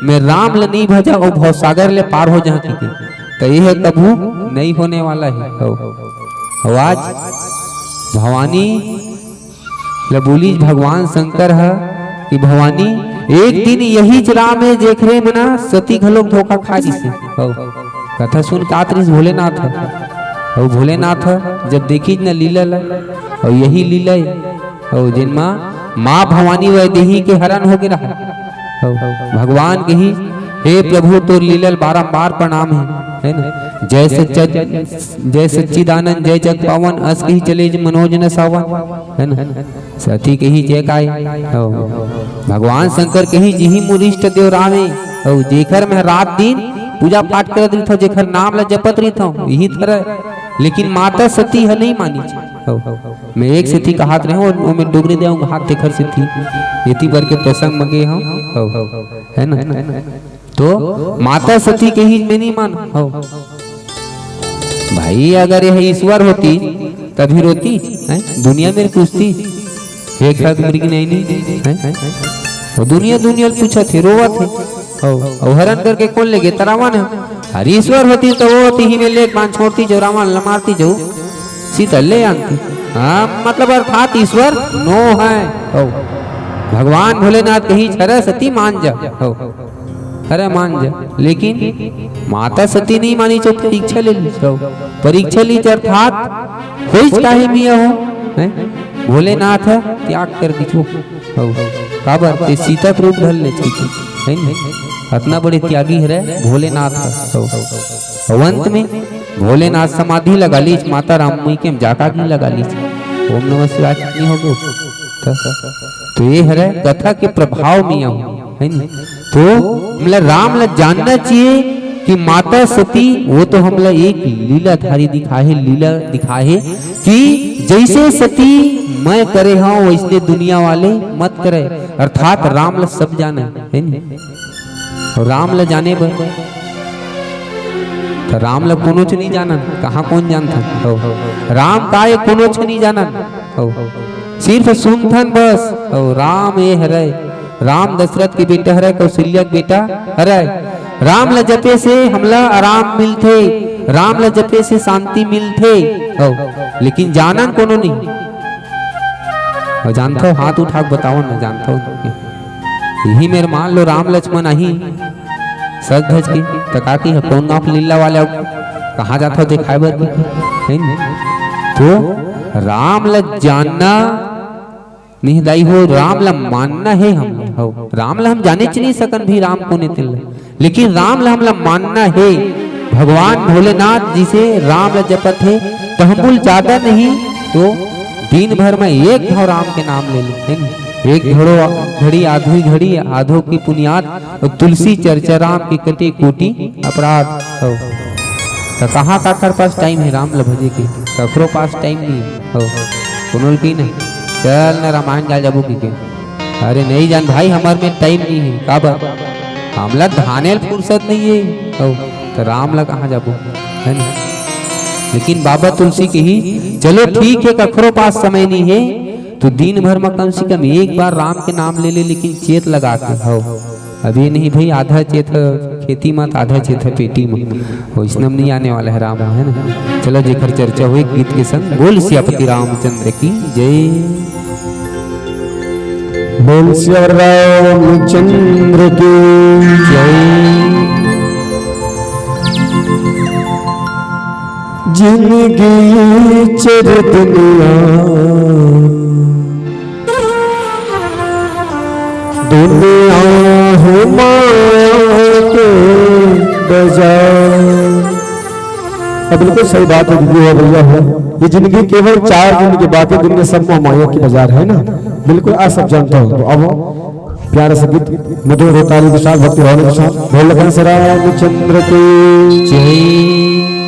मैं राम ल नइ भजंव अउ भवसागर ले पार हो जांव," कहिके, त ये ह कभू नइ होने वाला हे। अउ, अउ आज भवानी ल बोलिस भगवान शंकर ह कि भवानी, एक दिन यहीच राम हे जेखरे म ना सती घलोक धोखा खा रहिस हे। अउ कथा सुन के आत रहिस भोलेनाथ ह। अउ भोलेनाथ ह जब देखिस न लीला ल, अउ यही लीला हे, अउ जेन मा माँ भवानी वैदेही के हरण होगे रहय। अउ भगवान कहिस, "हे प्रभु, तोर लीला ल बारंबार प्रणाम हे," हे ना? "जय सच्चा, जय सच्चिदानंद, जय जग पावन, अस कही चले मनोज न सावन," हे ना? सती कहिस, "जय काय?" अउ भगवान शंकर कहिस, "जिही मोर इष्ट देव राम हे, अउ जेखर मैं रात दिन पूजा पाठ करत रहिथंव, जेखर नाम ल जपत रहिथंव, इही थरय, लेकिन माता सती ह नइ मानिस।" अउ मैं एक सेती कहात रहेंव, अउ ओमे डोकरी दे हंव, हाथ तेखर सेती एती बर के प्रसंग म गे हंव, अउ, हे ना? तो माता सती कहिस, "मैं नइ मानंव।" अउ भाई, अगर ये ईश्वर होतिस, तभी रोतिस, हैं? दुनिया मेर पूछतिस, "हे खग मृग नयनी," हैं? वो दुनिया, दुनिया ल पूछत हे, रोवत हे। अउ, अउ हरण करके कोन लेगे? त रावण ह। अरे ईश्वर होतिस त वो होती ही में लेग बांध छोड़तिस, जो रावण ल मारतिस, जो सीता ले आनतिस। हाँ, मतलब अर्थात ईश्वर नो हे। अउ भगवान भोलेनाथ कहिस, "हरे सती मान जा।" अउ हरे मान जा, लेकिन माता सती नइ मानिस, परीक्षा ले लिस। अउ परीक्षा लिस अर्थात होइस काहे मिया हो, हैं? भोलेनाथ ह त्याग कर दिस। अउ काबर ते सीता के रूप धर लेस, हे ना? अतना बड़े त्यागी हरे भोलेनाथ ह। अउ, अउ अंत में भोलेनाथ समाधि लगा लिस, माता राम मई के जाका भी लगा लिस। ओम नमः शिवाय कितनी हो गो? त, तो ये हरे कथा के प्रभाव मिया हो, हे ना? तो हमला राम ला जानना चाहिए कि माता सती वो तो हमला एक लीलाधारी दिखाहे, लीला दिखाहे कि जैसे सती मैं करे हंव वैसने दुनिया वाले मत करे, अर्थात राम ला सब जाने, हे ना? अउ राम ला जाने बर, त राम ला कोनोच नइ जानन, कहाँ कोन जानथन? अउ राम का ए कोनोच नइ जानन, अउ सिर्फ सुनथन बस। अउ राम ए हरय, राम दशरथ के बेटा हरय, कौशल्या के बेटा हरय। राम ला जपे से हमला आराम मिलथे, राम ला जपे से शांति मिलथे, अउ लेकिन जानन कोनो नइ। अउ जानथव, हाथ उठा के बताओ ना, जानथव? इही मेर मान लो राम लक्ष्मण आही सज धज के, त का कही, "कोन गांव के लीला वाले, कहाँ जाथव देखाय बर?" हे ना? तो राम ल जानना निहदाई हो, राम ल मानना हे हम। हो, राम ल हम जानेच नइ सकन भी राम कोन ए तेन ल। लेकिन राम ला हमला मानना हे, भगवान भोलेनाथ जइसे राम ला जपत हे, त हमन ल ज्यादा नहीं तो दिन भर में एक घाव राम के नाम ले ले, हे ना? एक घड़ो घड़ी आधी घड़ी आधो की पुनियाद, अउ तुलसी चर्चा राम के कटे कोटि अपराध। हो, त कहाँ काकर पास टाइम हे राम ला भजे के? ककरो पास टाइम नहीं हे। हो, कोनो ल कही ना, "चल ना रामायण गाय जाबो," कहिके। अरे नहीं जान भाई, हमर में टाइम नहीं हे। काबर? हमला धाने ल फुर्सत नहीं हे। अउ त राम ला कहाँ जाबो, हे ना? लेकिन बाबा तुलसी कही, "चलो ठीक हे, कखरो पास समय नहीं हे, तो दिन भर में कम से कम एक बार राम के नाम ले ले, लेकिन चेत लगा के।" हो, अभी नहीं भाई, आधा चेत ह खेती म, त आधा चेत ह पेटी म। वैसने म नहीं आने वाला हे राम, हे ना? चलो, जेकर चर्चा होय गीत के संग, बोल सियापति रामचंद्र की जय। बोल सिया रामचंद्र की जय। जिंदगी चर दुनिया, दुनिया हो माया के बाजार। अब बिल्कुल सही बात है दीदी हो, भैया हो, ये जिंदगी केवल चार दिन की बात है, दुनिया सब मोह माया की बाजार है ना, बिल्कुल आज सब जानता हो। तो अब प्यारा सा गीत मधुर ताली के साथ, भक्ति भावना के साथ, बोल लखन से रामचंद्र की जय।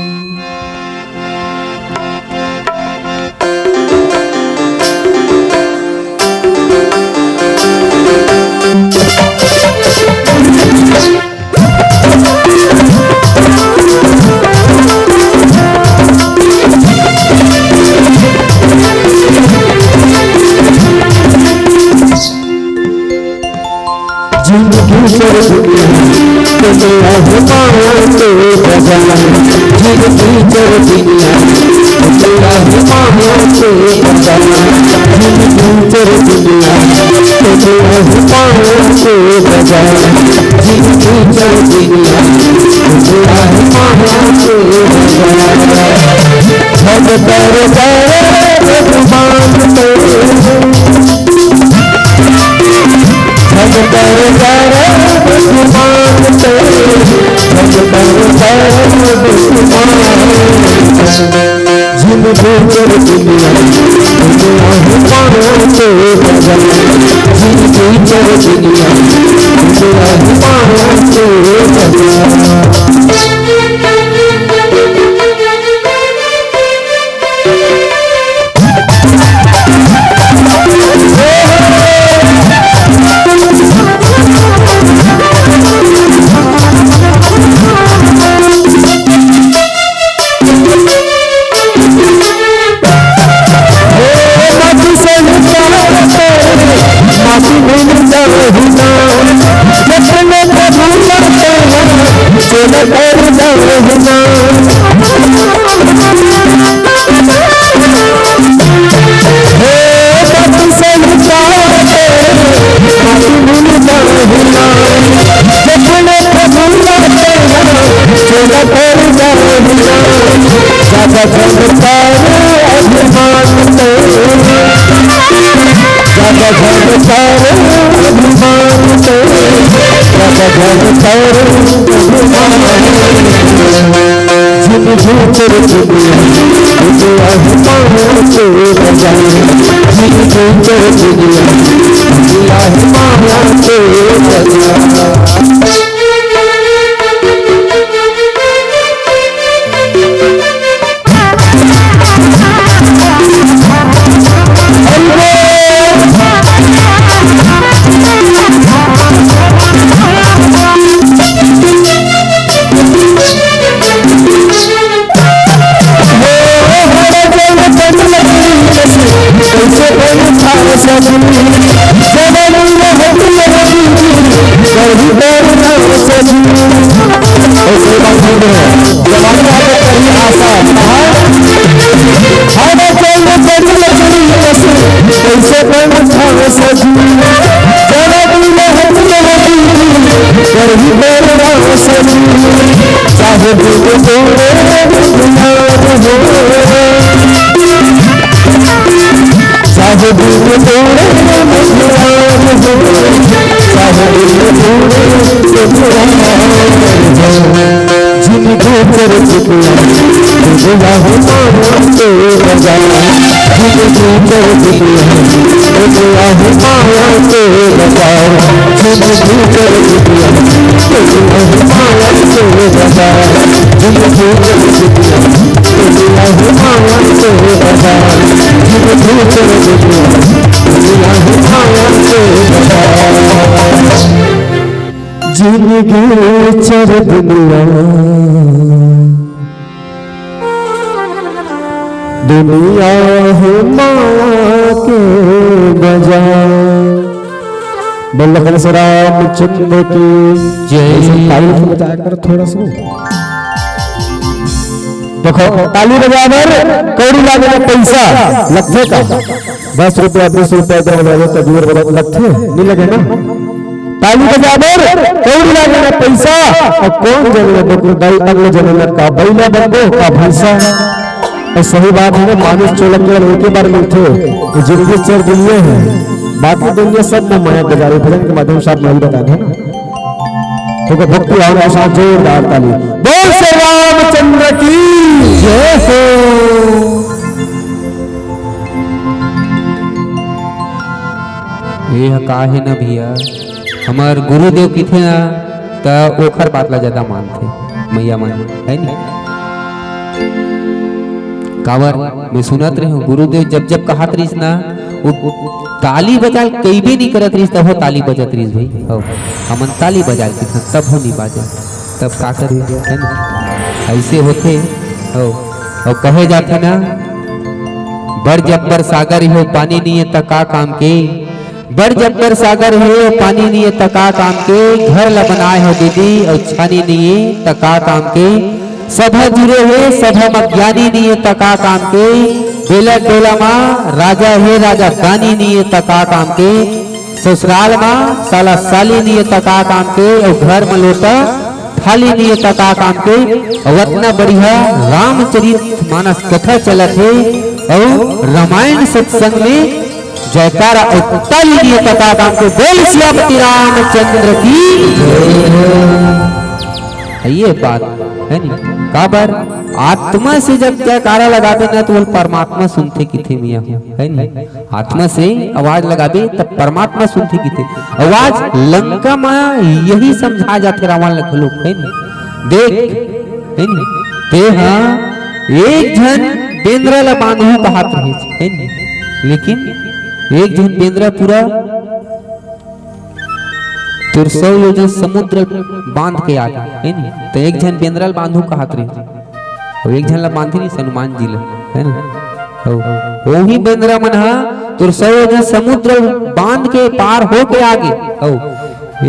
तेरा है माया से बजाना, जिंदगी चरचिनिया। तेरा है माया से बजाना, जिंदगी चरचिनिया। तेरा है माया से बजाना, जिंदगी चरचिनिया। तेरा है माया से बजाना। भगत रे भगवान से। जिंदगी चर दुनिया, दुनिया है माया के बाजार। बोल लखन से रामचंद्र की जय। ताली तो बजाया कर थोड़ा सा। देखो, ताली बजाए बर कौड़ी लागे ना, पैसा लगथे का? दस रुपया, बीस रुपया, दो हजार तो जोर बजा लगथे, नहीं लगे ना? ताली बजाए बर कौड़ी लागे ना, पैसा, और कौन जने ना, अगले जने ना का बइला बनबो का भैंसा। तो सही बात है ना, मानुष चोलक केवल एक ही बार मिलथे, ये जिंदगी चर दुनिया है, बाकी दुनिया सब में माया बाजार है। भजन के माध्यम से आप नहीं बता दे ना। तो भक्ति भावना के साथ जोरदार ताली। बोल श्री रामचंद्र की जय हो। ये ह का हे ना भैया, हमर गुरुदेव किथे ना, त ओखर बात ला ज्यादा मानथे मैया मन, है नी? काबर मैं सुनत रहे हूँ, गुरुदेव जब जब कहत रहिस ना, वो ताली बजाल कइबे नहीं करत रहिस, तब वो ताली बजत रहिस भाई। हो, हमन ताली बजाल के तब वो नहीं बाजे, तब का करे, है ना? ऐसे होथे। हो, और कहे जाथे ना, बर जब बर सागर हो, पानी नहीं है त का काम के, बड़ जब्बर सागर हे, पानी नइ हे त का काम के, घर ल बनाए हो दीदी, अउ छानी नइ हे त का काम के, सभा जुरे हे, सभा म ज्ञानी नइ हे त का काम के, बेला डोला म राजा हे, राजा गानी नइ हे त का काम के, ससुराल म साला साली नइ हे त का काम के, अउ घर म लोटा थाली नइ हे त का काम के। अउ अतना बढ़िया रामचरित मानस कथा चलत हे, अउ रामायण सत्संग में जयकारा अउ ताली नइ हे त का काम के। बोल सियापति रामचंद्र की जय हो। ये बात हे नी, काबर आत्मा से जब जयकारा लगाबे ना, त वो परमात्मा सुनथे किथे मिया हो, हे नी? आत्मा से आवाज लगाबे, तब परमात्मा सुनथे किथे। आवाज लंका म यही समझा जाथे रावण ल घलो, हे नी? देख, हे नी? ते हा एक झन बेंदरा ल बांधहू कहात रहिस, हे नी? लेकिन एक झन बेंदरा पूरा तोर सौ योजन समुद्र बांध के आगे, हे नी? त एक झन बेंदरा ल बांधहू कहात रहिस, अउ एक झन ल बांधे रहिस हनुमान जी ल, हे ना? अउ ओही बेंदरा मन ह तोर सौ योजन समुद्र बांध के पार होके आगे, अउ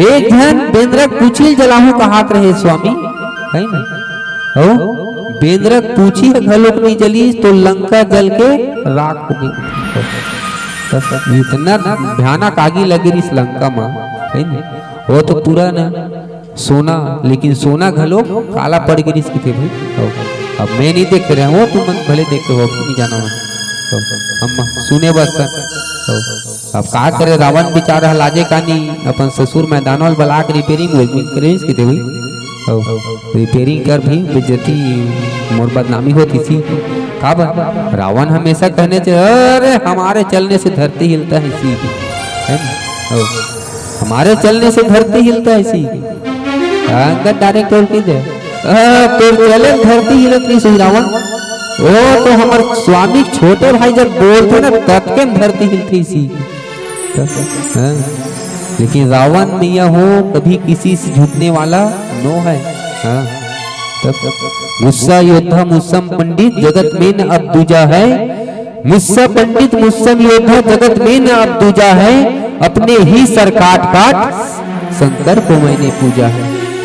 एक झन बेंदरा के पूछी ल जलाहू कहात रहे स्वामी, हे ना? अउ बेंदरा के पूछी ह घलोक नइ जलिस, तो लंका जल के राख हो गे। इतना भयानक आगी लगे रिहिस लंका म, हे ना? वो तो पूरा ना सोना, लेकिन सोना घलो काला पड़ गे रिहिस किथे भाई। अउ अब मैं नइ देखे रहेंव, तुमन भले देखे हो, नइ जानंव मैं। अउ हम सुने बस। अउ अब का करे, रावण बेचारा ह लाजे कानी अपन ससुर मैदान वाल बला के रिपेयरिंग वेरिंग करे रिहिस किथे भाई। अउ रिपेयरिंग कर भी बेइज्जती, मोर बदनामी होत इसी। काबर? रावण हमेशा कहने से, "अरे, हमारे चलने से धरती हिलता है," इसी, हे ना? अउ हमारे चलने से धरती हिलता है, इसी। अंगद डायरेक्ट टोल की दे, "अ, तोर चले धरती हिलत रहिस रावण, वो तो हमर स्वामी छोटे भाई जब बोलथे ना, तब के धरती हिलथे इसी।" तब, हाँ। लेकिन रावण मिया हो कभी किसी से झुकने वाला नो है। हाँ। तब मुस्सा योद्धा मुस्सम पंडित जगत में न अब दूजा है। मुस्सा पंडित मुस्सम योद्धा जगत में न अब दूजा है। अपने ही सर काट काट शंकर को मैंने पूजा है।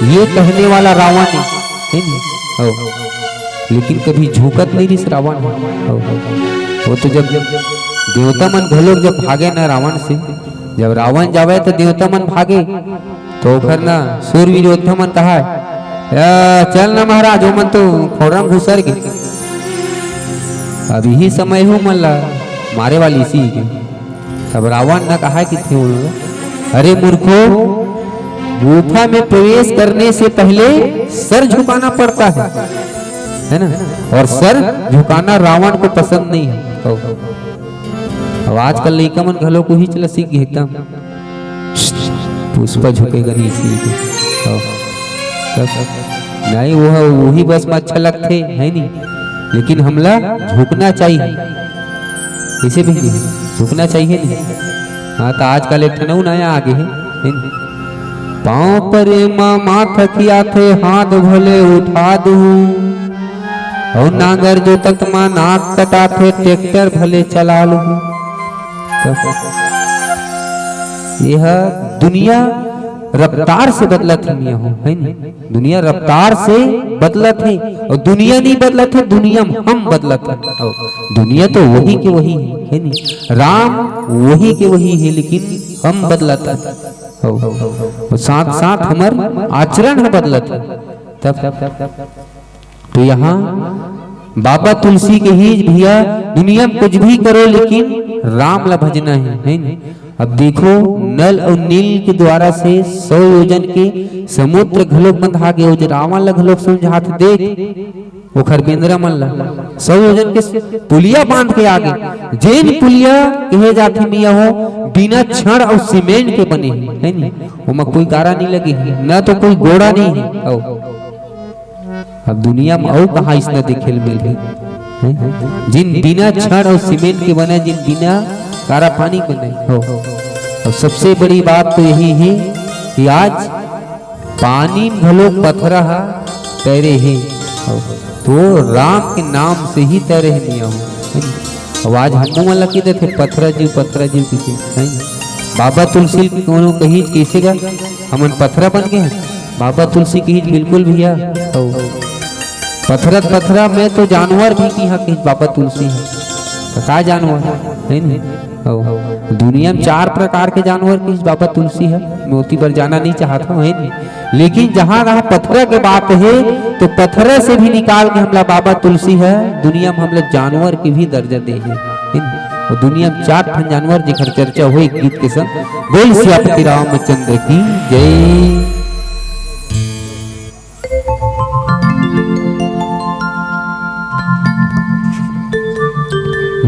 ये कहने वाला रावण है, हे नी? हो। लेकिन कभी झुकत नइ रिहिस रावण। हो, हो। वो तो जब देवता मन घलोक जब भागे ना रावण से, जब रावण जावे त देवता मन भागे, त ओखर ना सूरवीर योद्धा मन कहाय, "या, चल ना महाराज, ओमन तो खोड़रा म घुसर गे।" अब इही समय हे ओमन ला मारे वाली इसी के। तब रावण न कहा कि थे उन लोग, "अरे मूर्खो, गुफा में प्रवेश करने से पहले सर झुकाना पड़ता है, है ना? और सर झुकाना रावण को पसंद नहीं है।" कहो। अब आजकल लइका मन घलो को ही चला सीख गए एकदम, पुष्पा झुकेगा नहीं सीख। कहो। तब नहीं, वो है, वही बस में अच्छा लगथे, है नी? लेकिन हमला झुकना चाहिए, इसे भी नहीं, झुकना चाहिए नहीं। हाँ, तो आजकल एक ठन अउ नया आगे है, है नी? पाँव परे मा माथ खियाथे, हाथ भले उठा दूँ, अउ नांगर जोतत मा नाक कटाथे, ट्रैक्टर भले चला लूँ। तो ये दुनिया रफ्तार से बदलत हे मिया हो, है नी? दुनिया रफ्तार से बदलत हे, अउ दुनिया नइ बदलत हे, दुनिया म हम बदलत हन। अउ दुनिया तो वही के वही हे, है नी? राम वही के वही हे, लेकिन हम बदलत हन। अउ, अउ साथ साथ हमर आचरण ह बदलत हे। तब तो यहाँ बाबा तुलसी के ही भैया, दुनिया में कुछ भी करो लेकिन राम ला भजना है, है नी? अब देखो, नल अउ नील के द्वारा से सौ योजन के समुद्र घलो बंधा गे, ओ जे रावण ला घलो समझात देख, ओखर बेंदरा मन ला सौ योजन के पुलिया बांध के आगे, जेन पुलिया कहे जाथे मिया हो, बिना छड़ अउ सीमेंट के बने हे, है नी? ओमा कोई गारा नहीं लगे हे, न तो कोई गोड़ा नहीं हे। अउ अब दुनिया में अउ कहाँ इसने देखे ल मिलही, हैं? जिन बिना छड़ अउ सीमेंट के बने, जिन बिना गारा पानी के बने हो। अउ सबसे बड़ी बात तो यही हे कि आज पानी में घलो पथरा हा तैरे हे, हो। तो राम के नाम से ही तैरे हे मिया हो, है नी? अउ आज हमू मन ला कहि देथे, "पथरा जीव, पथरा जीव," कहिके, है नी? बाबा तुलसी कोनो कहिस, "कइसे गा, हमन पथरा बन गे हन?" बाबा तुलसी कहिस, "बिल्कुल भैया, अउ पथरा त पथरा, मैं तो जानवर भी," कहिस, कहिस बाबा तुलसी ह। त का जानवर हे, नहीं? अउ दुनिया में चार प्रकार के जानवर, कहिस बाबा तुलसी ह। मैं ओती बर जाना नहीं चाहत हूँ, हे नहीं? लेकिन जहाँ रहा पथरा के बात हे, तो पथरा से भी निकाल के हमला बाबा तुलसी ह दुनिया में हमला जानवर के भी दर्जा दे हे, हे नहीं? अउ दुनिया में चार ठन जानवर, जेकर चर्चा होय गीत के संग। बोल सियापति रामचंद्र की जय।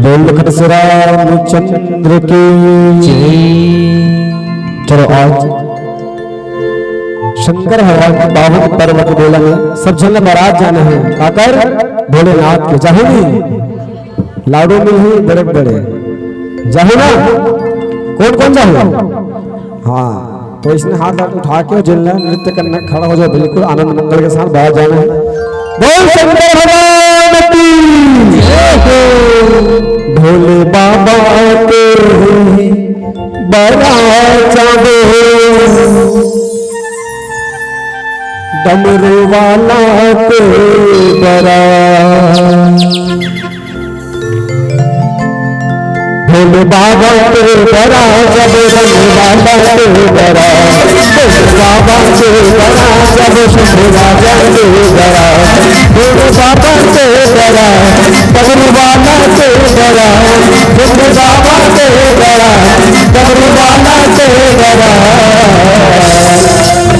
बोल लखन से रामचंद्र की जय। चलो, आज शंकर भगवान के पावन पर्व के बेला में सब झन ला बारात जाना हे। काकर? भोलेनाथ के। जाहू नहीं? लाडू मिलही बड़े बड़े। जाहू ना? कौन कौन जाहू? हाँ, तो इसने हाथ हाथ उठा के जिन ला नृत्य करना, खड़ा हो जाओ, बिल्कुल आनंद मंगल के साथ बाहर जाना है। बोल शंकर भगवान की जय हो। भोले बाबा के बड़ा जाबो, डमरू वाला के बड़ा। भोले बाबा के बड़ा जब, भोले बाबा के बड़ा, भोले बाबा के बड़ा जब, शंभू राजा के बड़ा। भोले बाबा के बड़ा, डमरू वाला के बड़ा, भोले बाबा के बड़ा, डमरू वाला के बड़ा।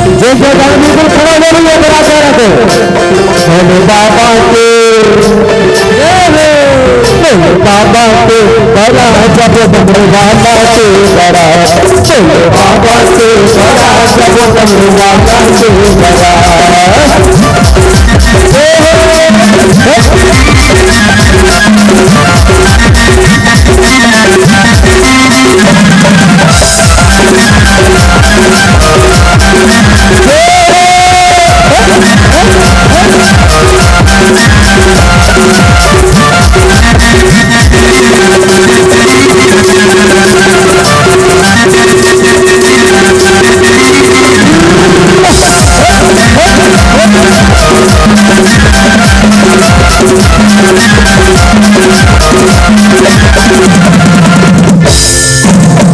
जय जय राम जी, खड़ा हो जाइए, बड़ा प्यारा से। भोले बाबा के जय हो। भोले बाबा के बड़ा जब, डमरू वाला के बड़ा। भोले बाबा के बड़ा जब, डमरू वाला के बड़ा। जय हो।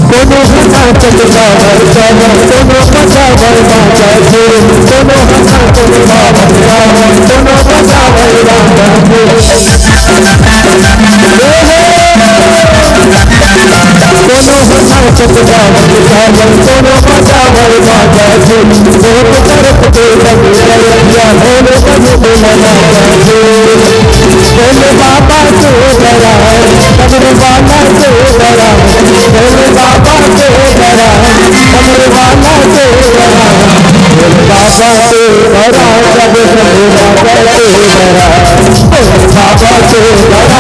कोनो हंसा चंदा बरसा, कोनो बजा बरसा, कोनो हंसा चंदा बरसा, कोनो बजा बरसा। कोनो हंसा चंदा बरसा, कोनो बजा बरसा। बहुत तरफ के बंद कर दिया, भोले बजने लगा। भोले बाबा के बड़ा, डमरू वाला के बड़ा, भोले बाबा के बड़ा, डमरू वाला के बड़ा, भोले बाबा के बड़ा, जब शंभू राजा के बड़ा, भोले बाबा के बड़ा, जब शंभू राजा के बड़ा।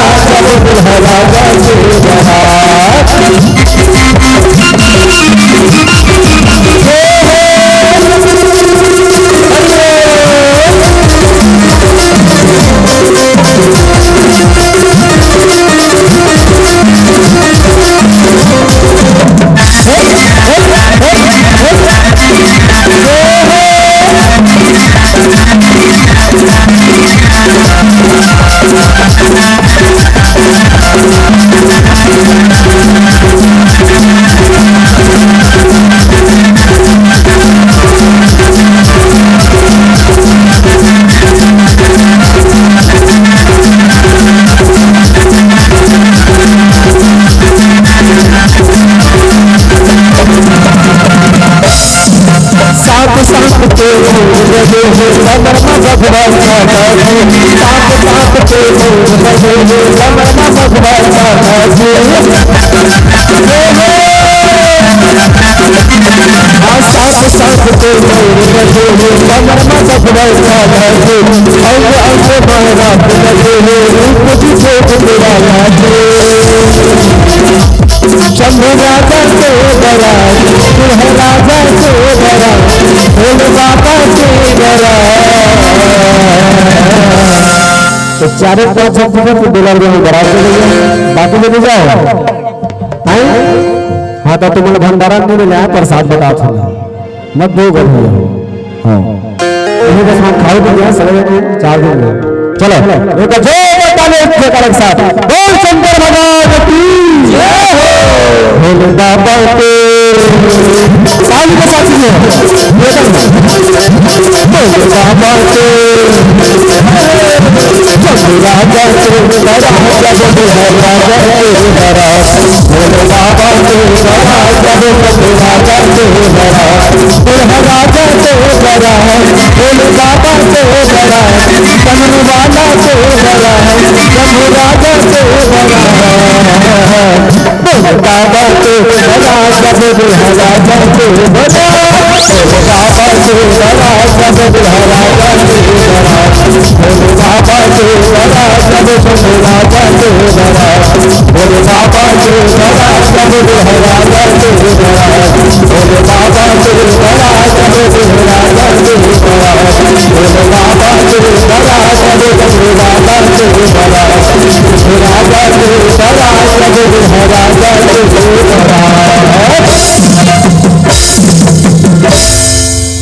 साथ साथ के संग रहे हो, समर में भगवान का जी। साथ साथ के संग रहे हो, समर में भगवान का जी। साथ साथ के संग रहे हो, समर में भगवान का जी। अंग अंग में राम लगे हो, रूप भी जोत मेरा लागे। शंभू राजा के बड़ा, दुल्हा राजा के बड़ा, भोले बाबा के बड़ा। तो चारों पांच झन को बोला, बारात में ले जाओ, बाकी में ले जाओ। हैं? हाँ, तो तुमन भंडारा नहीं मिला है, प्रसाद बतात हूँ। मत दो गल भैया। हाँ। ये बस हम खाओ तो क्या, सगले को चार दिन में। चलो, एक बार जोरदार ताली, एक जयकारा के साथ। बोल शंकर भगवान की जय हो। भोले बाबा के ताली के साथ ही हो। भोले बाबा के, भोले राजा के, राजा के, राजा के, राजा के।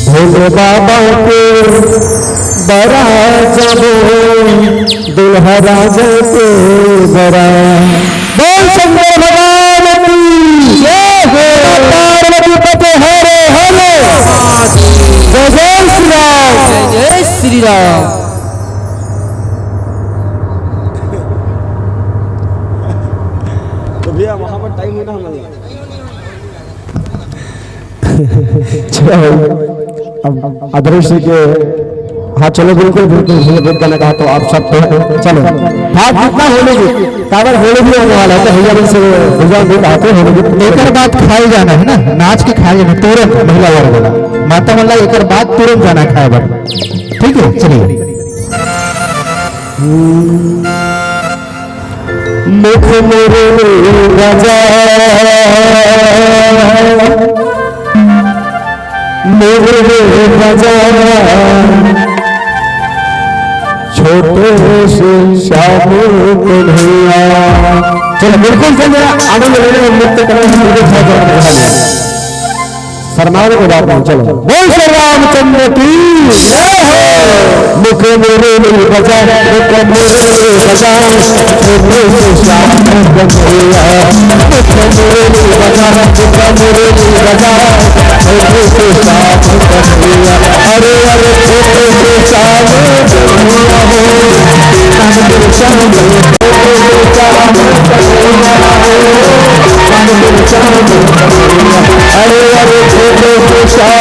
भोले बाबा के बरा जाबो, दुल्हा राजा के बरा। बोल शंकर भगवान की जय हो। पार्वती पते हरे हरे। जय जय श्री राम। जय जय श्री राम। तो भैया, वहाँ पर टाइम है ना हमारे। चलो, अब अदृश्य के, हाँ, चलो, बिल्कुल, बिल्कुल, भैया, गीत गाना कहा तो आप सब तो, चलो, भाग कितना होले गीत, काबर होले भी होने वाला है, तो भैया, मन से भैया, गीत आते होले गीत। एकर बाद खाए जाना है ना, नाच के खाए जाना, तुरंत महिला वर्ग वाला। माता मन ला एकर बाद तुरंत जाना है खाए बर। ठीक है, चलिए। मुख मुरली बजा, मुरली बजा, छोटे से श्याम कन्हैया। चलो, बिल्कुल से जरा आनंद लेने में मुक्त करें, मुझे बहुत ज्यादा पसंद है। शर्माने की बात नहीं, चलो। बोल श्री रामचंद्र की जय हो। मुख मुरली बजा, मुख मुरली बजा, मुख से श्याम कन्हैया। मुख मुरली बजा, मुख मुरली बजा, मुख से श्याम कन्हैया। अरे अरे, मुख से श्याम कन्हैया हो, श्याम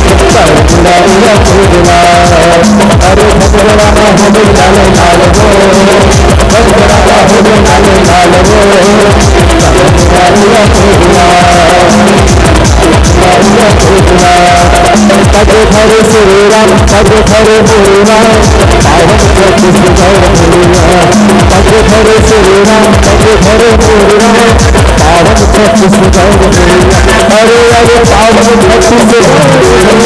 कन्हैया। पग धरे श्री राम, पग धरे श्री राम, पावन छत्तीसगढ़ भैया। पग धरे श्री राम, पग धरे श्री राम, पावन छत्तीसगढ़ भैया। अरे अरे पावन छत्तीसगढ़ भैया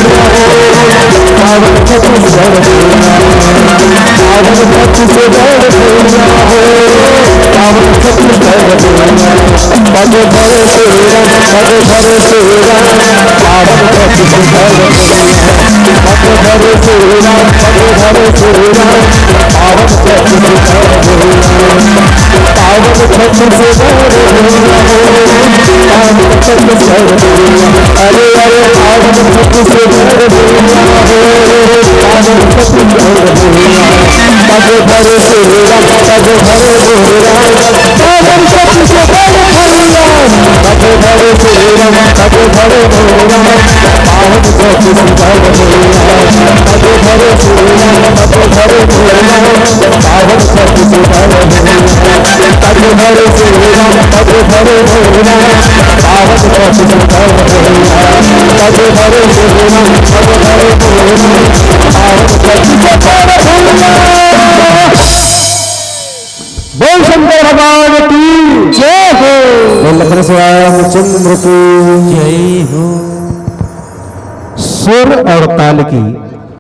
हो, पावन छत्तीसगढ़ भैया, पावन छत्तीसगढ़ भैया हो, पावन छत्तीसगढ़ भैया। पग धरे श्री राम, पग धरे श्री राम, पावन छत्तीसगढ़। पग धरे श्री राम, पग धरे श्री राम, पावन छत्तीसगढ़। पावन छत्तीसगढ़। अरे अरे पावन छत्तीसगढ़। पग धरे श्री राम, पग धरे श्री राम, पावन छत्तीसगढ़। पग धरे श्री राम, पग धरे श्री राम, पावन छत्तीसगढ़। पग धरे श्री राम, पग धरे श्री राम, पावन छत्तीसगढ़। पग धरे श्री राम, पग धरे श्री राम, पावन छत्तीसगढ़। पग धरे श्री राम, पग धरे श्री राम, पावन छत्तीसगढ़। बोल शंकर भगवान की जय हो। बोल लखन श्याम चंद्र की जय हो। सुर और ताल की